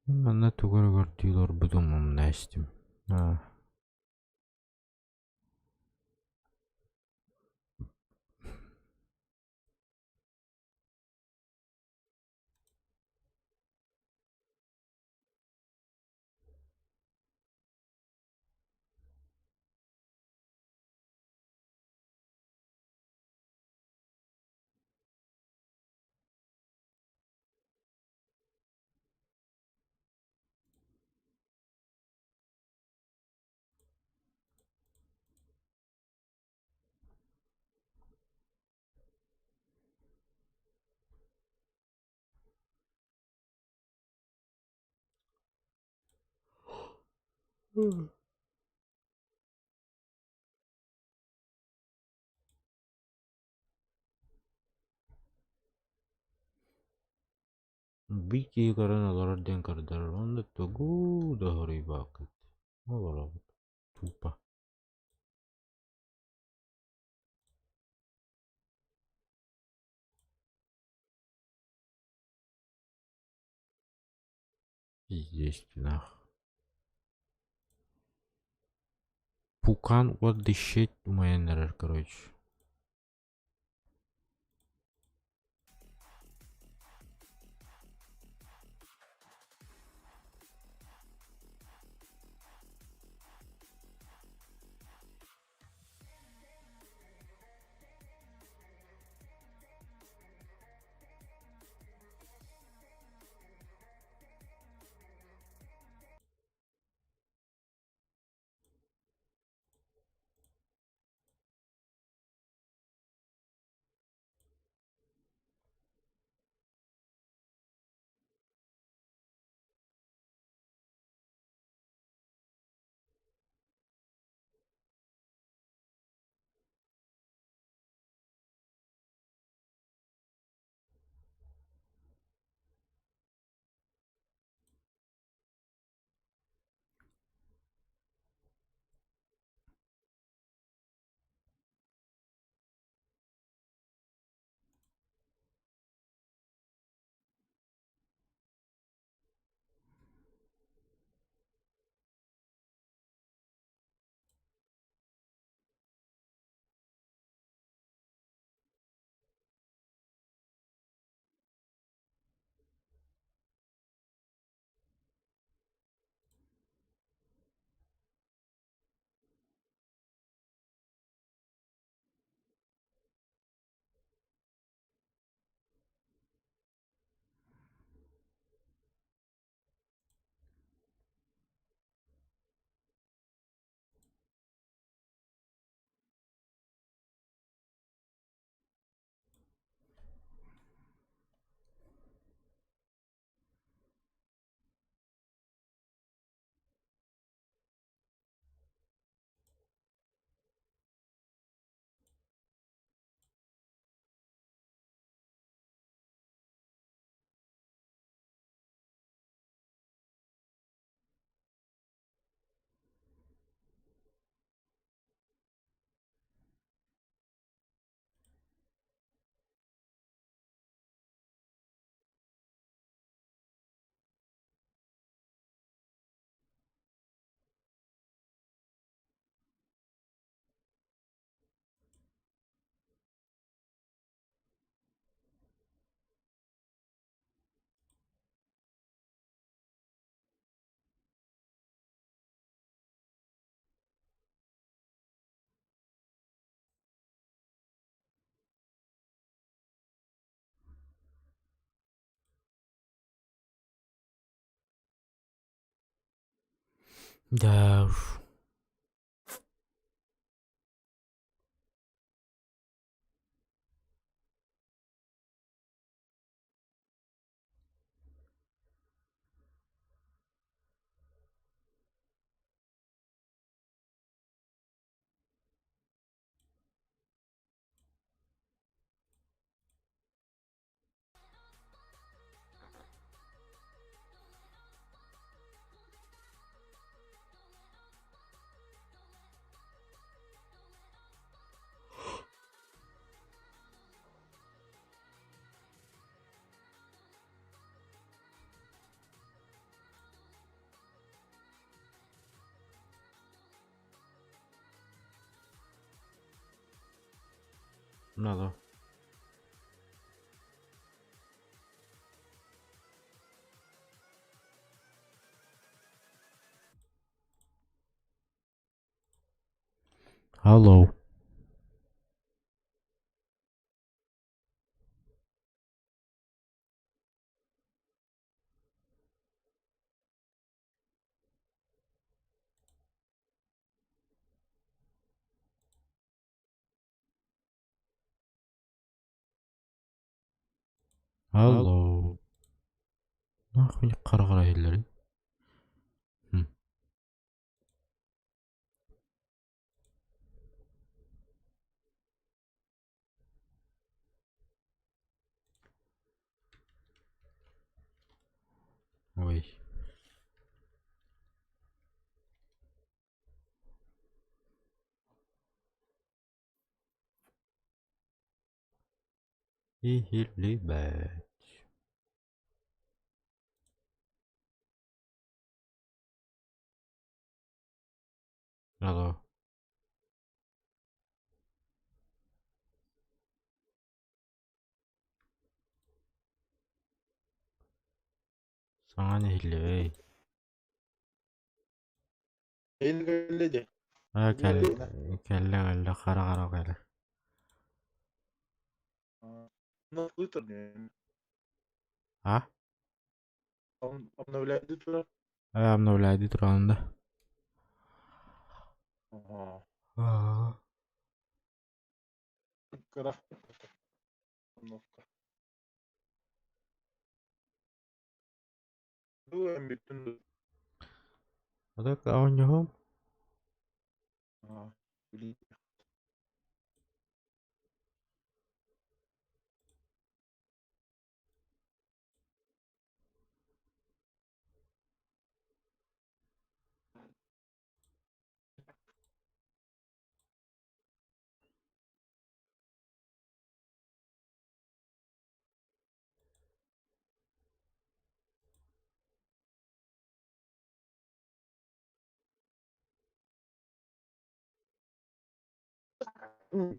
Speaker 1: Манна тугу эрэ көрдүү олорбутум умна истим. А. Биир киһи көрөн олорор диэн көрдөрөр уонна тугу да хоруйбаккыт. Олоробут. Тупо. Пиздец нах. Пукан what the shit умайан эрэр, короче. Да уж. Надо. Алло. Алло. Нахуй хара-хара иһиллэрий? Ой. Иһиллибэт. Алло. Саҥа иһиллибэй. Аа кэллэ кэллэ кэллэ хара-хара кэлэ. А? Э, обновляйды тураҕын да? Аа. А так оонньоһуом. М.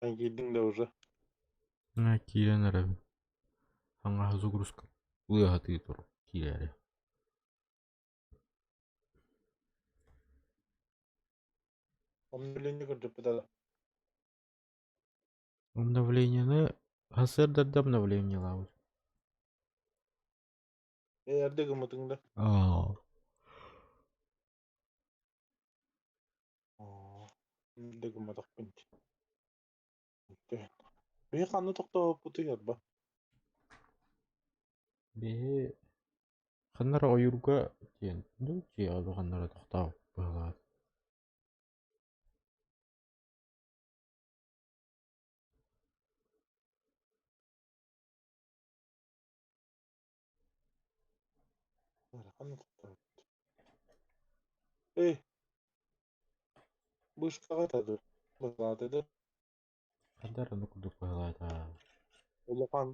Speaker 7: Эн киирдиҥ да уже?
Speaker 1: Аа, киирэн эрэбин. Хаҥаһа загрузка ыаһатыы тур киирээри.
Speaker 7: Обновление көрдөрбүтэ да.
Speaker 1: Обновлениены сарсыарда обновлениелаабыт.
Speaker 7: Ээ, эрдэ гыммытыҥ да?
Speaker 1: Аа.
Speaker 7: Оо, эрдэ гымматахпын дии. Биһи ханна тохтообуппутуй арба?
Speaker 1: Биһи ханна эрэ ойуурга диэн дуу дьиэҕэ дуу ханна эрэ тохтообуппут быһыылаах.
Speaker 7: Ханна тохтообуппут? Эй, быышкаҕа этэ дуо? Быһалаата да?
Speaker 1: Ханна эрэ ону курдук быһыылаата.
Speaker 7: Улахан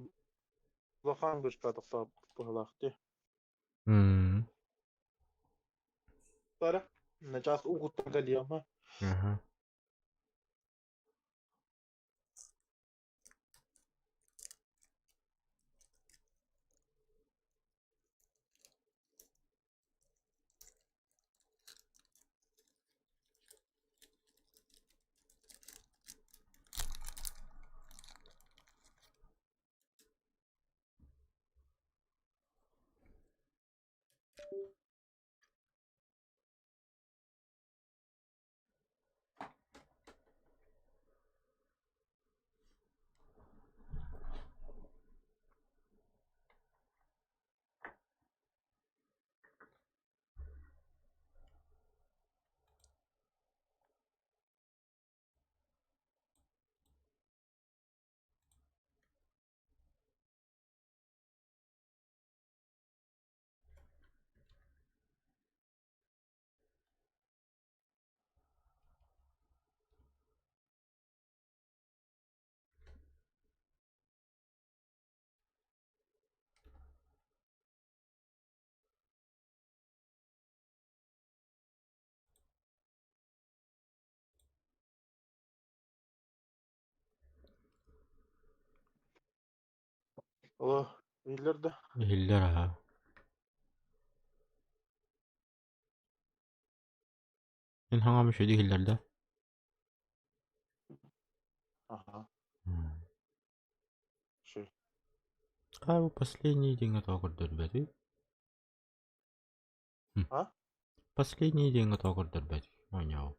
Speaker 7: улахан быышка тохтообуппут быһыылаах дии.
Speaker 1: М.
Speaker 7: Бара, начаас угуттан кэлиэм ха.
Speaker 1: Аха.
Speaker 7: Оло, иһиллэр да?
Speaker 1: Иһиллэр аһа. Мин хаҥам үчүгэй иһиллэр да?
Speaker 7: Аха.
Speaker 1: М.
Speaker 7: Үчүгэй.
Speaker 1: Хаа бу последний диэҥҥэ тоҕо көрдөрбөтүй?
Speaker 7: А?
Speaker 1: Последний диэҥҥэ тоҕо көрдөрбөтүй? Оонньообуп.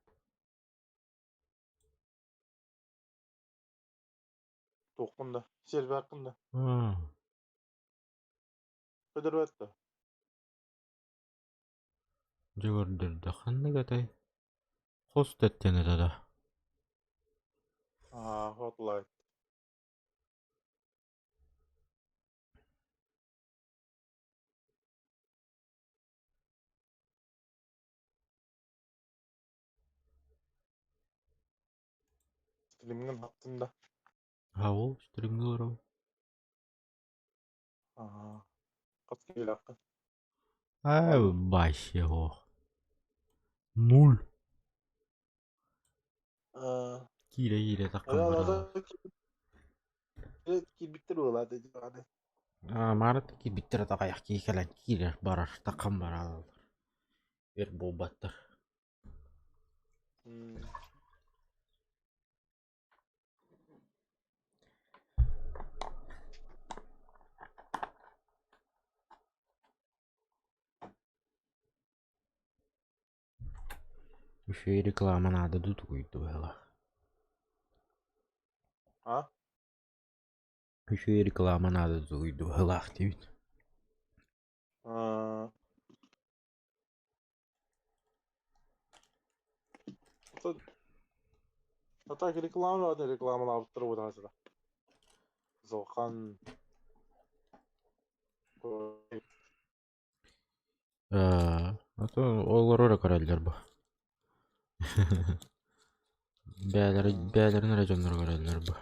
Speaker 7: Туоххун да, серваккын да.
Speaker 1: Аа.
Speaker 7: Көрдөрбөт да?
Speaker 1: Дьэ көрдөрдө ханнык этэй? Хос тэттэн этэ да.
Speaker 7: Аа, hotline. Стримҥин хаптын да?
Speaker 1: А ол стримҥэ олоробун.
Speaker 7: Аа, хас киһилээххин?
Speaker 1: Аа, вообще ох. Нуль.
Speaker 7: Аа,
Speaker 1: Киирэ-киирэ таххан бараллар.
Speaker 7: киирбиттэр буолаат аны.
Speaker 1: Аа, Марат киирбиттэр атаҕайах киһи кэлэн киирэр барар таххан бараллар. Өр буолбаттар. Үчүгэй реклама наада дуу тугуй быһыылаах.
Speaker 7: А?
Speaker 1: Үчүгэй реклама наада тугуй быһыылаах диибин.
Speaker 7: Аа. А так реклама рекламалаабыттар буолааччыта. Золхан
Speaker 1: Аа, а то олору эрэ көрөллөр бу. Бэйэлэрэ бэйэлэрин эрэ дьонноро көрөллөр бу.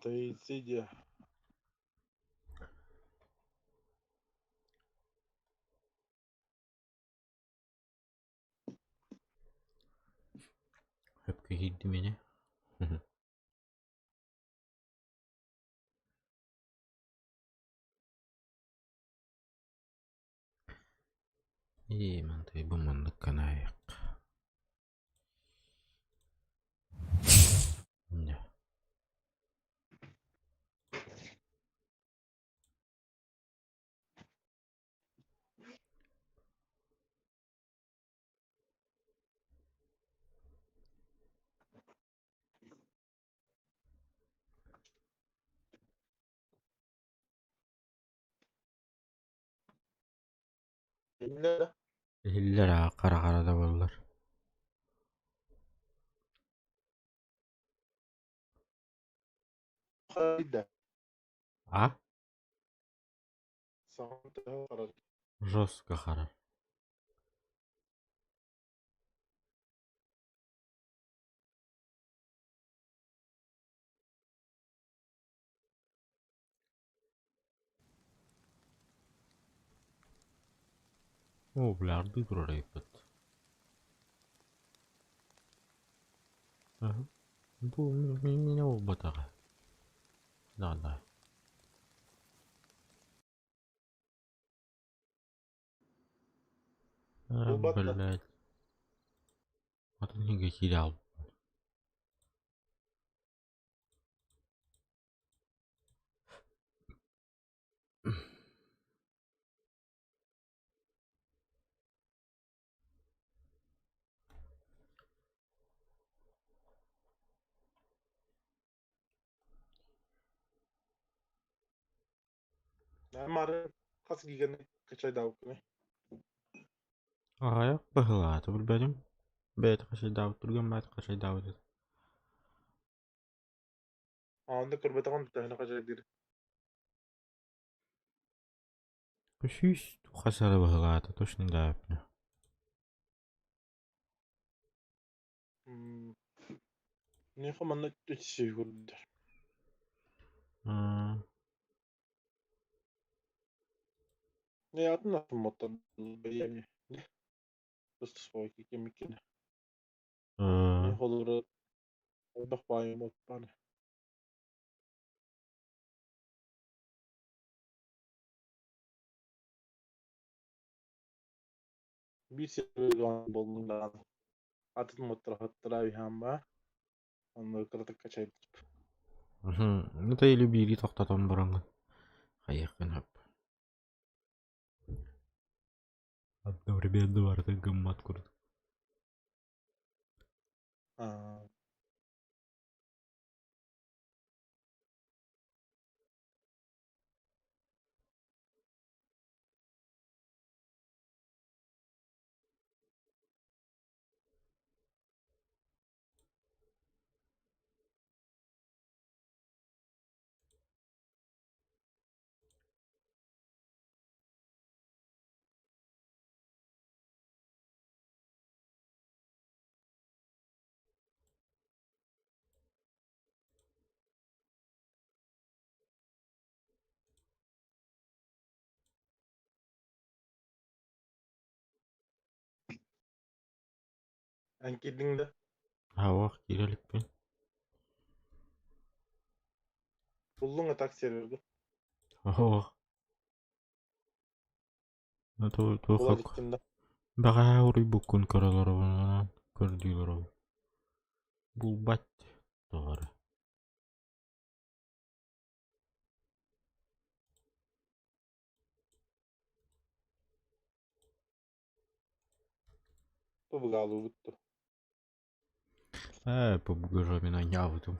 Speaker 7: Таисидия.
Speaker 1: Хөпкө киирдим ини. Ии, мантый бу маннык канаайык. Дьэ.
Speaker 7: Иннэ да.
Speaker 1: Иһиллэр аа хара-хара да буоллар.
Speaker 7: Хайда.
Speaker 1: А?
Speaker 7: Саҥа төһө харар.
Speaker 1: Жестко харар. Оо, бля, ардыы турар эбиппит. Аһа. Бу миэнэ буолбатаҕа. Да, да. А,
Speaker 7: Булбат да.
Speaker 1: блядь. Атын иһигэ киирэ хаалбыппын.
Speaker 7: Мары хас гиганы качайдаабыккыный?
Speaker 1: Аҕыйах быһыылаата билбэтим. Бэйэтэ хачайдаабыт түргэн баҕайытык хачайдаабыт этэ.
Speaker 7: Онно көрбөтөҕүм төһөнү хачайдыыр.
Speaker 1: Сүүс хас эрэ быһыылаата точно даабыппын.
Speaker 7: Миэхэ манна үс көрдөр. Не атын атын бэйэми. Просто кемиккene. Холобура элбэх баайым отпаны. Биир сервер боллун даҕаны. Атын моттара үһээн баа. Онно кыратык качайдып.
Speaker 1: Это или биири тохтотон бараҥҥын хайыаххын сөп. Одновременно барытын гыммат курдук.
Speaker 7: Аа. Эн киирдиҥ да?
Speaker 1: Аһаҕас киирэ иликпин.
Speaker 7: Буллуҥ а так сервергэ?
Speaker 1: Оһох.
Speaker 7: Була иликкин да?
Speaker 1: Бэҕэһээ уруйбуккун көрө олоробун көрдүү олоробун. Булбат тоҕо эрэ.
Speaker 7: Пубгалуубут дуо?
Speaker 1: Ээ, пубгыра мин оонньообутум.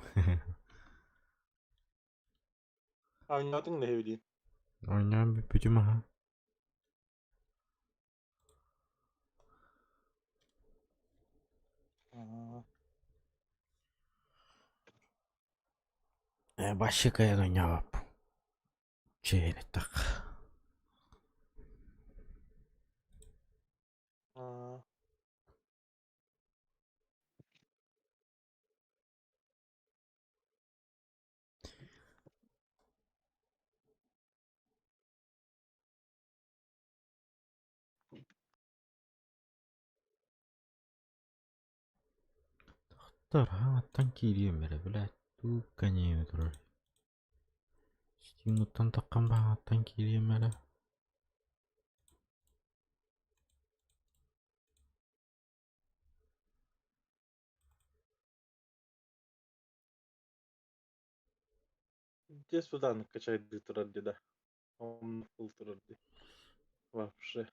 Speaker 7: Оонньоотуҥ да диин?
Speaker 1: Оонньоон бүппүтүм аһа. Ээ, вообще кыайан оонньообоппун. Чээн эттэххэ. Хаҥаттан киириэм эрэ, блядь, тугу кэнэйэ турар. Стимуттан таххан баҕаттан киириэм эрэ.
Speaker 7: Дьэ судааны качайдыы турар дии да. Онно турар дии. Вообще.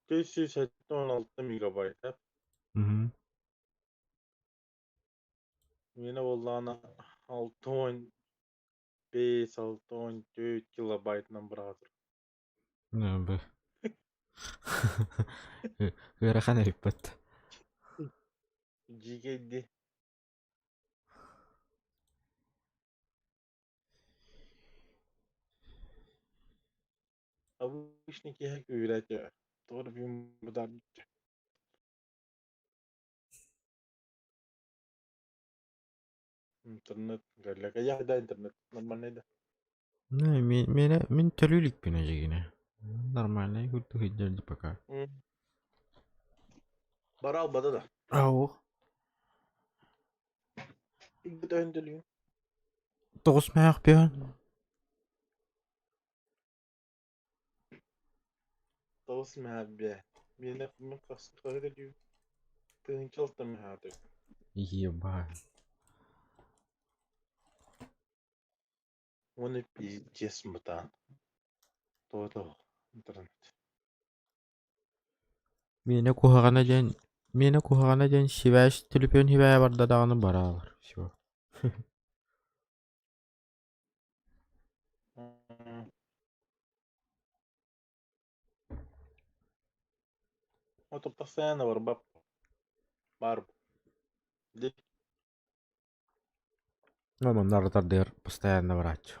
Speaker 7: 476 мегабайт. Миэнэ буоллаҕына 65, 64 килобайтынан быраҕа турар.
Speaker 1: Бу. Ыарахан эбиппит.
Speaker 7: Дьиикэй дии. Обычный киһи күүрээччи. Тоҕо эрэ бүгүн бытаарбычча. Интернет галляка да интернет нормальный да.
Speaker 1: Не, мин төлүү иликпин эдьигинэ. Нормальный курдук сылдьар пока.
Speaker 7: Бара албата да.
Speaker 1: Ау.
Speaker 7: Икки төлүүн.
Speaker 1: Тоҕус мээх пион.
Speaker 7: Тоҕус мэһэббэ. Миэнэ мин хас хаһы төлүүн. Тыһыынча алта мэһээтэ.
Speaker 1: Ебать.
Speaker 7: Уонна пиздец бытаан. Тоҕо интернет.
Speaker 1: Миэнэ куһаҕана диэн миэнэ куһаҕана диэн сибээс төлөпүөн сибээһэ барда даҕаны бараалар. Всё.
Speaker 7: Вот постоянно барбап. Бар. Ди.
Speaker 1: Ну, манна тардыар постоянно барааччы.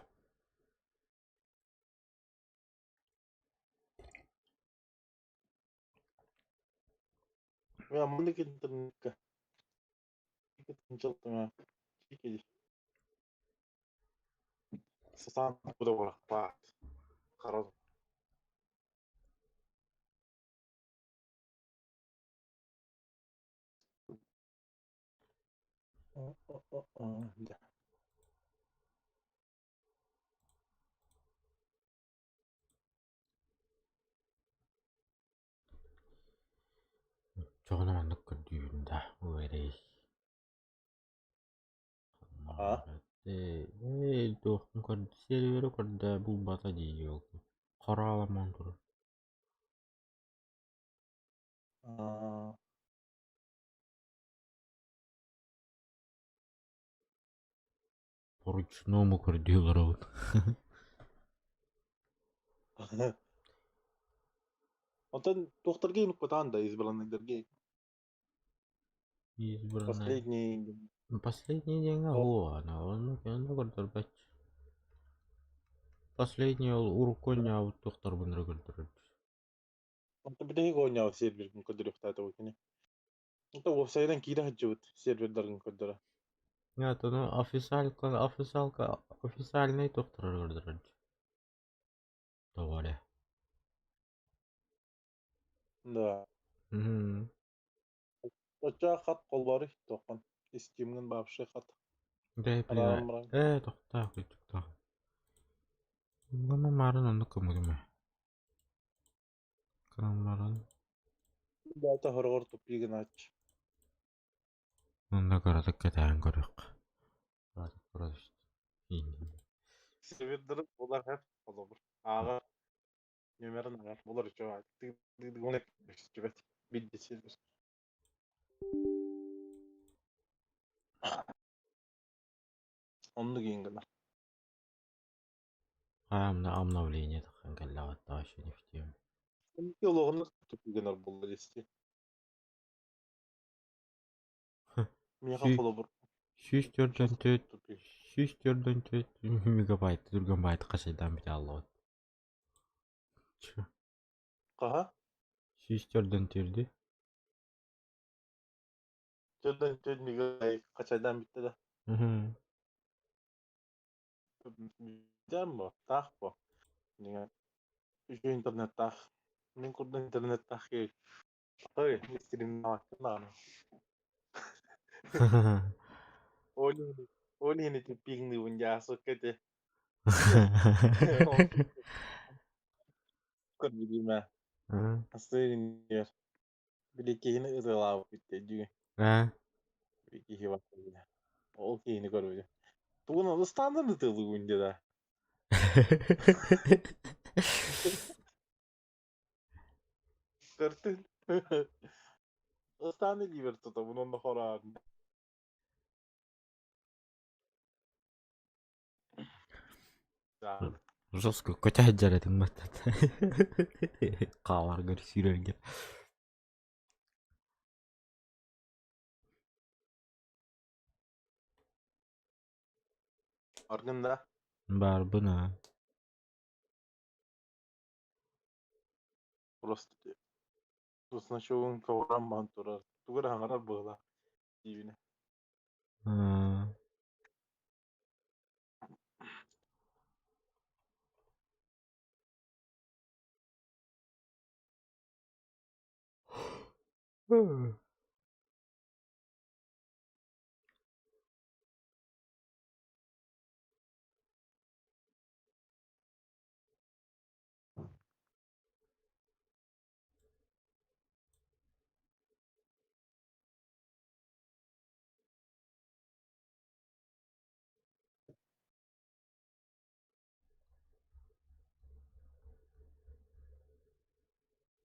Speaker 7: Я маннык интернетка. Сатаан куда барахпаат. Харал. Да.
Speaker 1: Чоҕуна маннык көрдүүбүн да, уэрэй.
Speaker 7: А?
Speaker 1: Ээ, туохпун көрд серверы көрдө булбата дии ол. Хороламан турар.
Speaker 7: А.
Speaker 1: По-ручному көрдүү олоробут.
Speaker 7: Онтон туохтарга кутаан да избранныйдарга.
Speaker 1: Избранный.
Speaker 7: Последний.
Speaker 1: Последний день о, она он онно көрдөрбөт. Последний ол урукку туохтарбын эрэ көрдөрөр.
Speaker 7: Онтон бүтэһик оонньообут серверин көрдөрүөхтээтэ кини. Онтон уопсайынан киирэ сылдьыбыт сервердарын көрдөрө.
Speaker 1: Нет, ону официалка, официалка, официальный туохтары көрдөрөр. Тоҕо эрэ.
Speaker 7: Да.
Speaker 1: Мгм.
Speaker 7: Оччо хат холборуй туоххан. Стимҥин вообще хат.
Speaker 1: Дэй, блин,
Speaker 7: Араан баран.
Speaker 1: ээ, тохтоо, тохтоо. Мама марын оннук көмүгүмэ. Кынан баран.
Speaker 7: Дата хорогор туппий гынааччы.
Speaker 1: Онно кыратык кэтээн көрүөх. Кыратык көрө
Speaker 7: Сервердары булар хэп холобур. Ааҕар нөмерин ааҕар булар үчүгэй. Тыгын билди сервер. Оннук иин гынар.
Speaker 1: Аамна обновление таххан кэллэҕиттэ вообще не в тему.
Speaker 7: Олоҕунна туппий гынар булла дести. Миэхэ холобур.
Speaker 1: 144
Speaker 7: Туппий.
Speaker 1: 144 мегабайт түргэн хасайдаан бүтэ аллабыт. Чё?
Speaker 7: Хаһа?
Speaker 1: 144
Speaker 7: Төрдөн төрт мегабайт хачайдаан бүтте да.
Speaker 1: Мгм.
Speaker 7: Бүтэн бо, таах бо. Диҥэ. Үчүгэй интернеттаах. Мин курдук интернеттаах киһи. Ой, стримнаабаккын даҕаны. Ол иһин ол иһин ити пиҥныыбын дьаасыкка ити. Көрбүтүмэ. Астыыр Били киһини ытыалаабыт дии.
Speaker 1: А?
Speaker 7: Били киһи бар. Ол киһини көрбүтүм. Тугун ыстаандан ытыалыыбын дии да. Көртүн. Ыстаан илиибэр тутабын онно хораарын.
Speaker 1: Жестко көтө сылдьар этим баттат. Хааларгар сүүрэргэ.
Speaker 7: Аргын да?
Speaker 1: Баарбын аа.
Speaker 7: Просто значогун көҕүрэн баһан турар. Тугу эрэ хаҥарар быһыылаах диибинэ.
Speaker 1: Аа.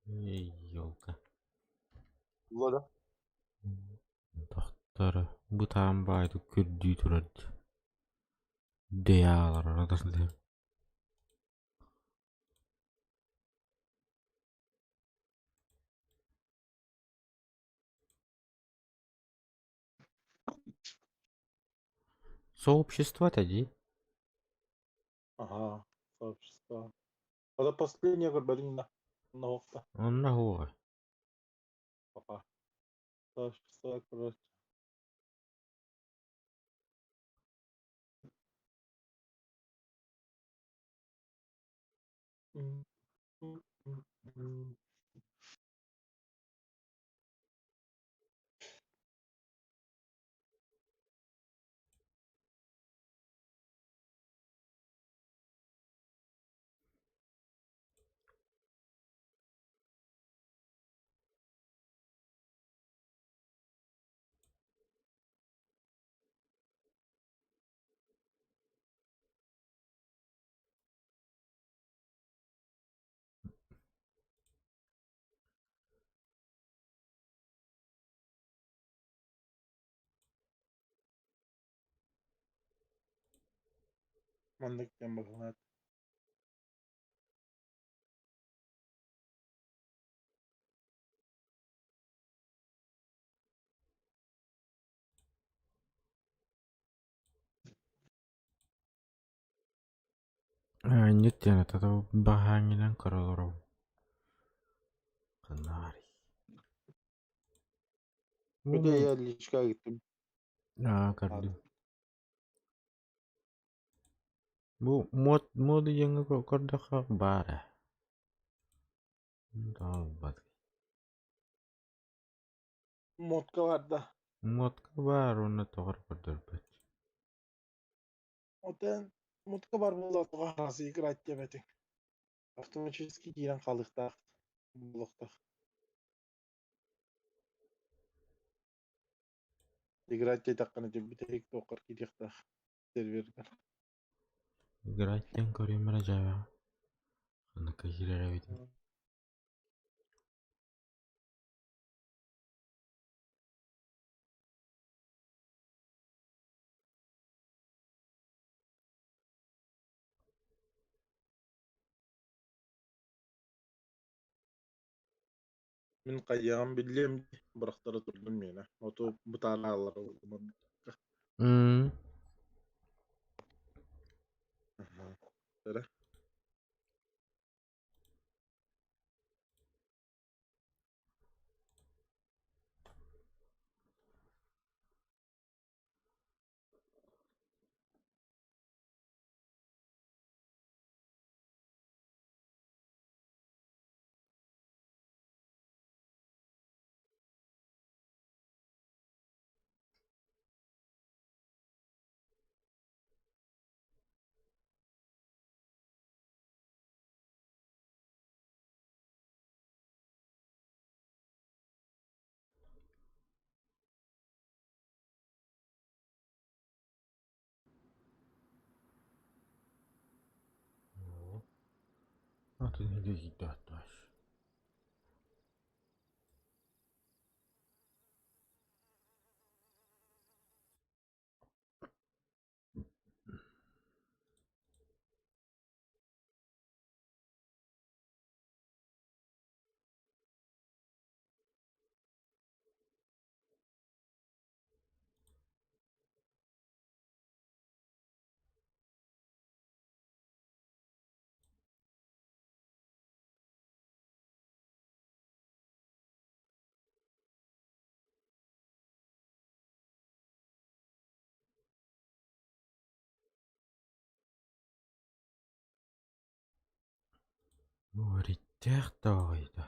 Speaker 1: Елка.
Speaker 7: Буолла да?
Speaker 1: Тохтор бытаан баайдык көрдүү турар дэйаалар атасыды. Сообщество-то дии.
Speaker 7: Ага, сообщество. Это последнее көрбөтүҥ да? Онно
Speaker 1: Онно суоҕа.
Speaker 7: Пока. Сообщество, короче. М, м, м, м. Маннык диэн быһыылаах.
Speaker 1: Инник диэн это баһааҥҥынан көрө олоробун. Ханнаарый?
Speaker 7: Бүтэ я личка ыыттым.
Speaker 1: Аа, көрдүм. Бу мод моду диэҥҥэ көрдөххө баар ээ. Таалбат.
Speaker 7: Модка барда.
Speaker 1: Модка баар уонна тоҕо эрэ көрдөрбөт.
Speaker 7: Отон модка бар буолла тоҕо араас играть диэбэтиҥ. Автоматически киирэн хаалыахтаах буолуохтаах. Играть диэтэххинэ дьэ бүтэһик туоххар киириэхтээх сервергэр.
Speaker 1: Играть диэн көрүөм эрэ дьээбэҕэ. Ханнык киирэр эбитий?
Speaker 7: Мин хайыаҕым биллиэм дии, бырахтара турдум миэнэ. Оту бытаарааллара Эрэ.
Speaker 1: Атын идеи Риттэх даҕайда.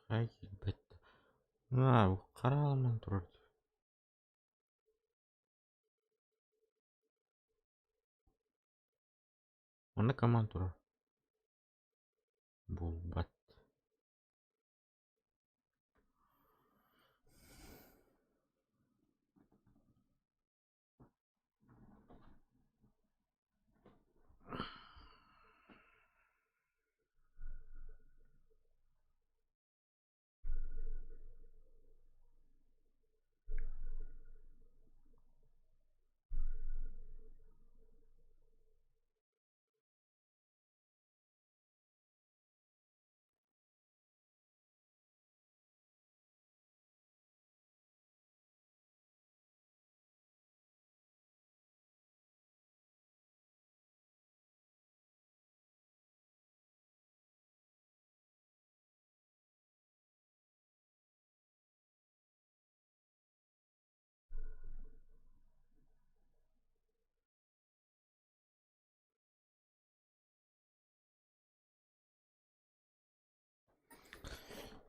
Speaker 1: Хайбэт. Хараалыман турар. Манна команд турар. Булбат.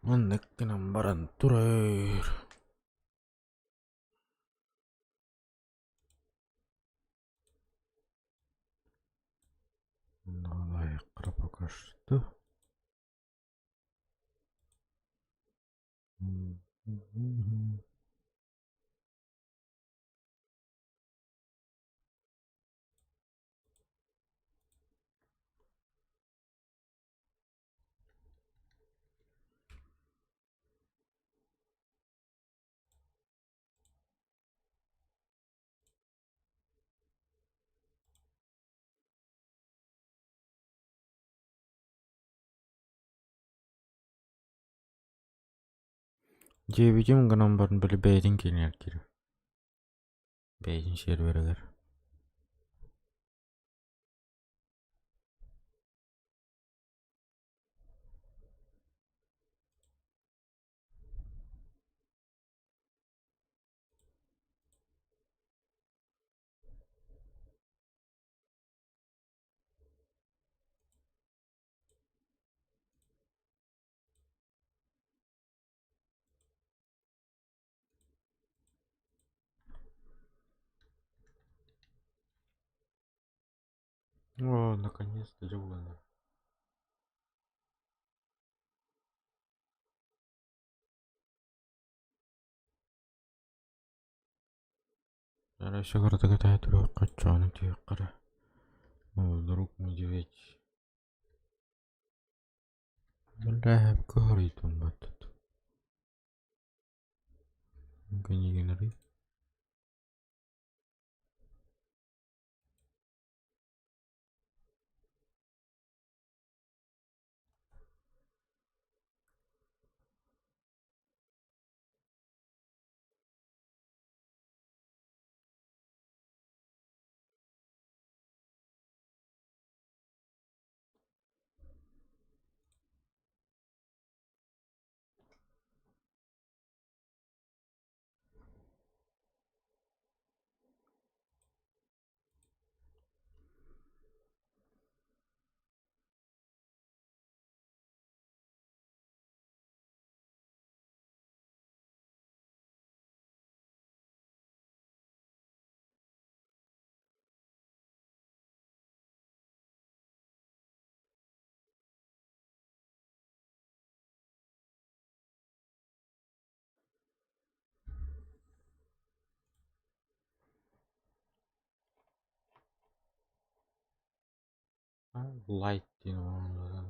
Speaker 1: Маннык гынан баран турар. Давай, пока что. Диэбитим гынан баран били бэйэтин киинигэр киирэр. Бэйэтин серверигэр. О, наконец-то дьоллонор. Арай кыратык этэ туруохха чоону түһүөххэ эрэ. Вдруг медведь. Бля, кыһарыйтым баттат. Генерий. Light диэн оҥорон.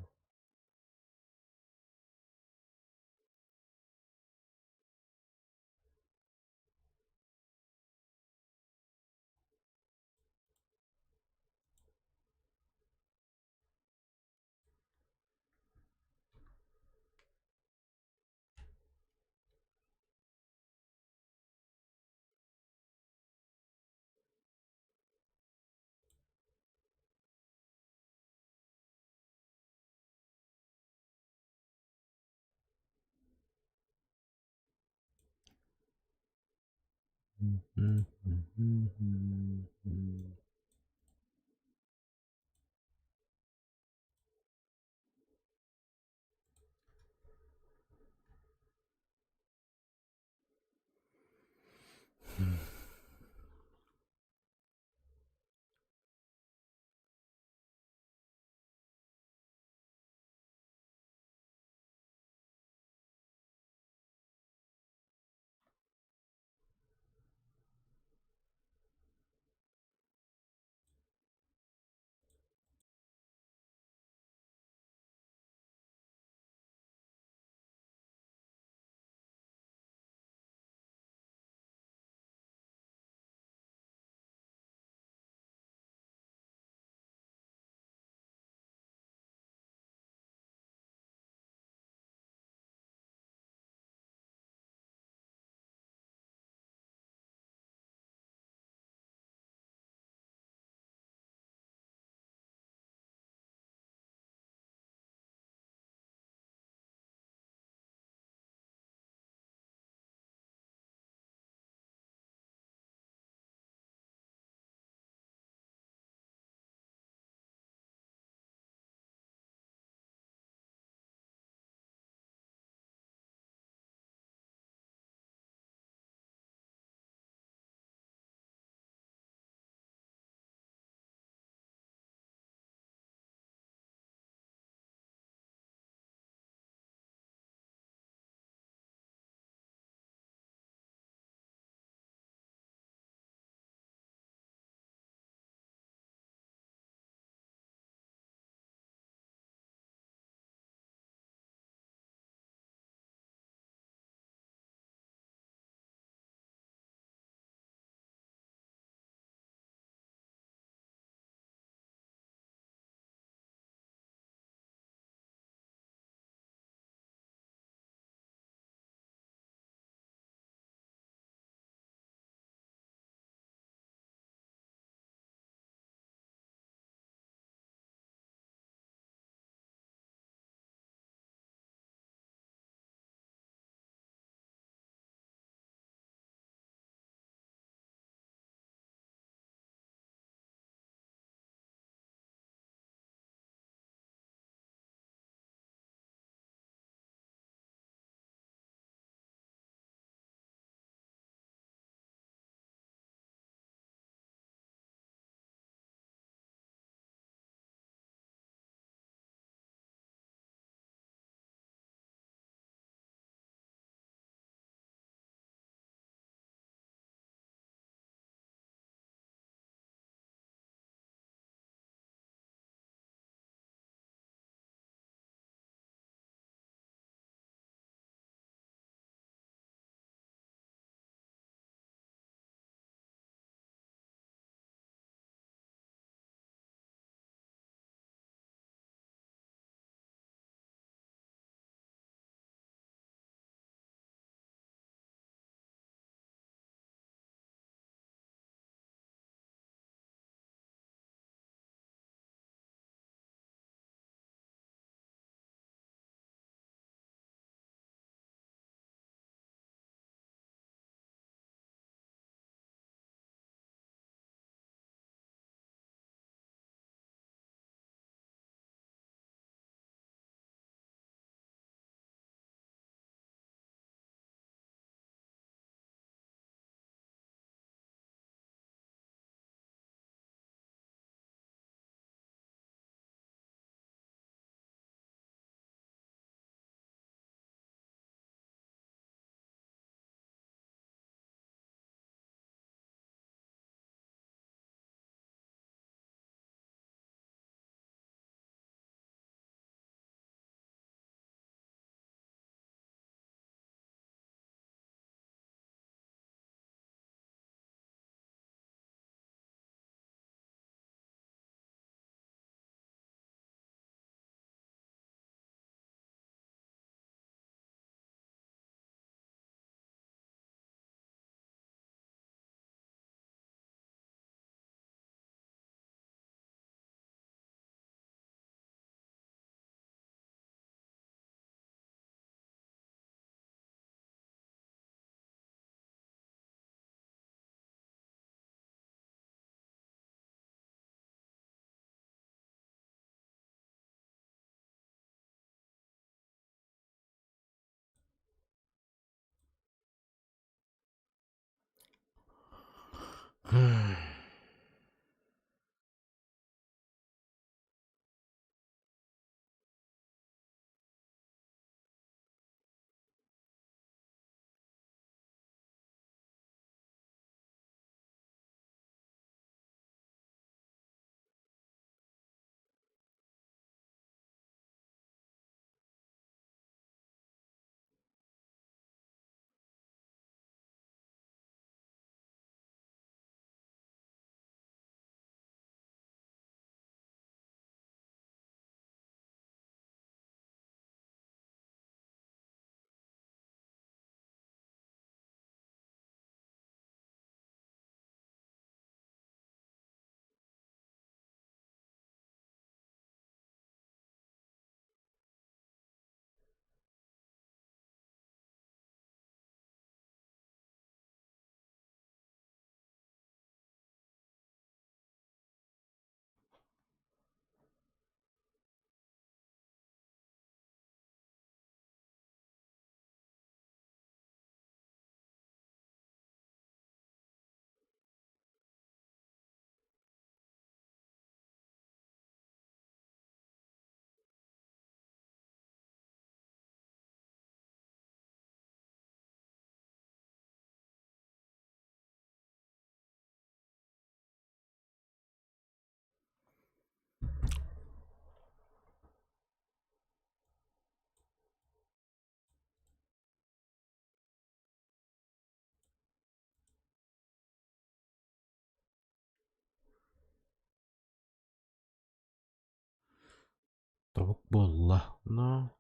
Speaker 1: Ок буолла, но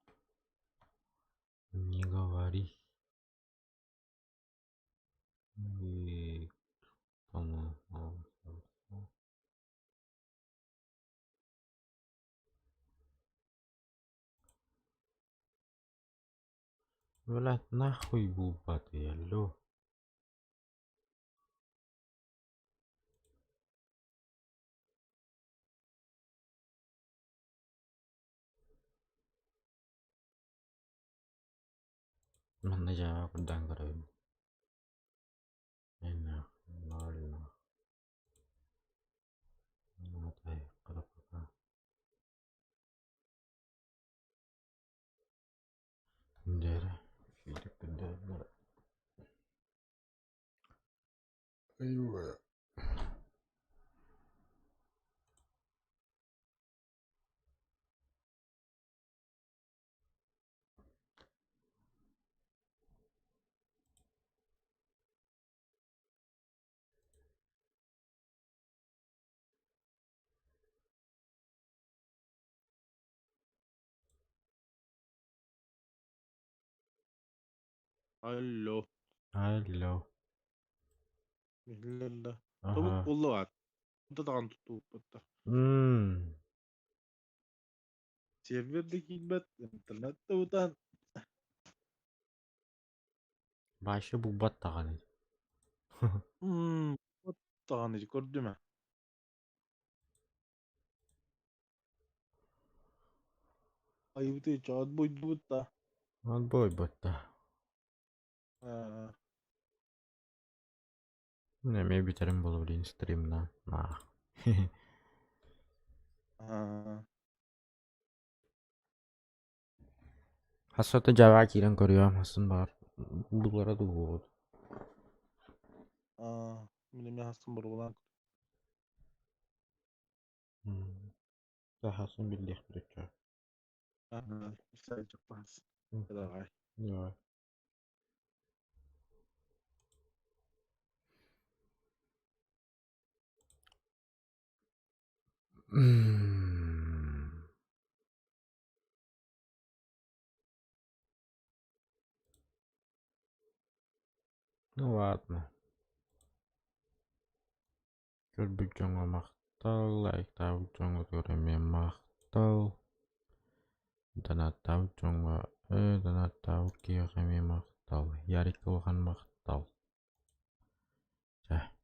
Speaker 1: не говори. Блядь, нахуй булбатый, алло. Манна дьааҕа курдаан көрөбүн. Ноль Дьэ
Speaker 7: Алло.
Speaker 1: Алло.
Speaker 7: Биллэр да. Тобук
Speaker 1: Аха.
Speaker 7: буолла баат. Даҕаны туттубуппут.
Speaker 1: М.
Speaker 7: Сервер да киирбэт, интернет да бытаан.
Speaker 1: Вообще булбат даҕаны.
Speaker 7: Мм, даҕаны көрдүм ээ. Айыбыты чоот буйдубут да.
Speaker 1: Отбой да.
Speaker 7: Аа,
Speaker 1: Эмиэ бүтэрим буолуо блин стримнаан. Наах.
Speaker 7: аа.
Speaker 1: Хас Java киирэн көрүөм, хасын баар булара дуу.
Speaker 7: Аа, мин эмиэ хасын боруобалаан
Speaker 1: Хасын биллиэхпит оччо.
Speaker 7: Аа, хас. Давай.
Speaker 1: Давай. М. Ну ладно. Көрбүт дьоҥҥо махтал, лайктаабыт дьоҥҥо эмиэ махтал. Донаттаабыт дьоҥҥо, донаттаабыт киһиэхэ эмиэ махтал. Ярик улахан махтал. Чэ.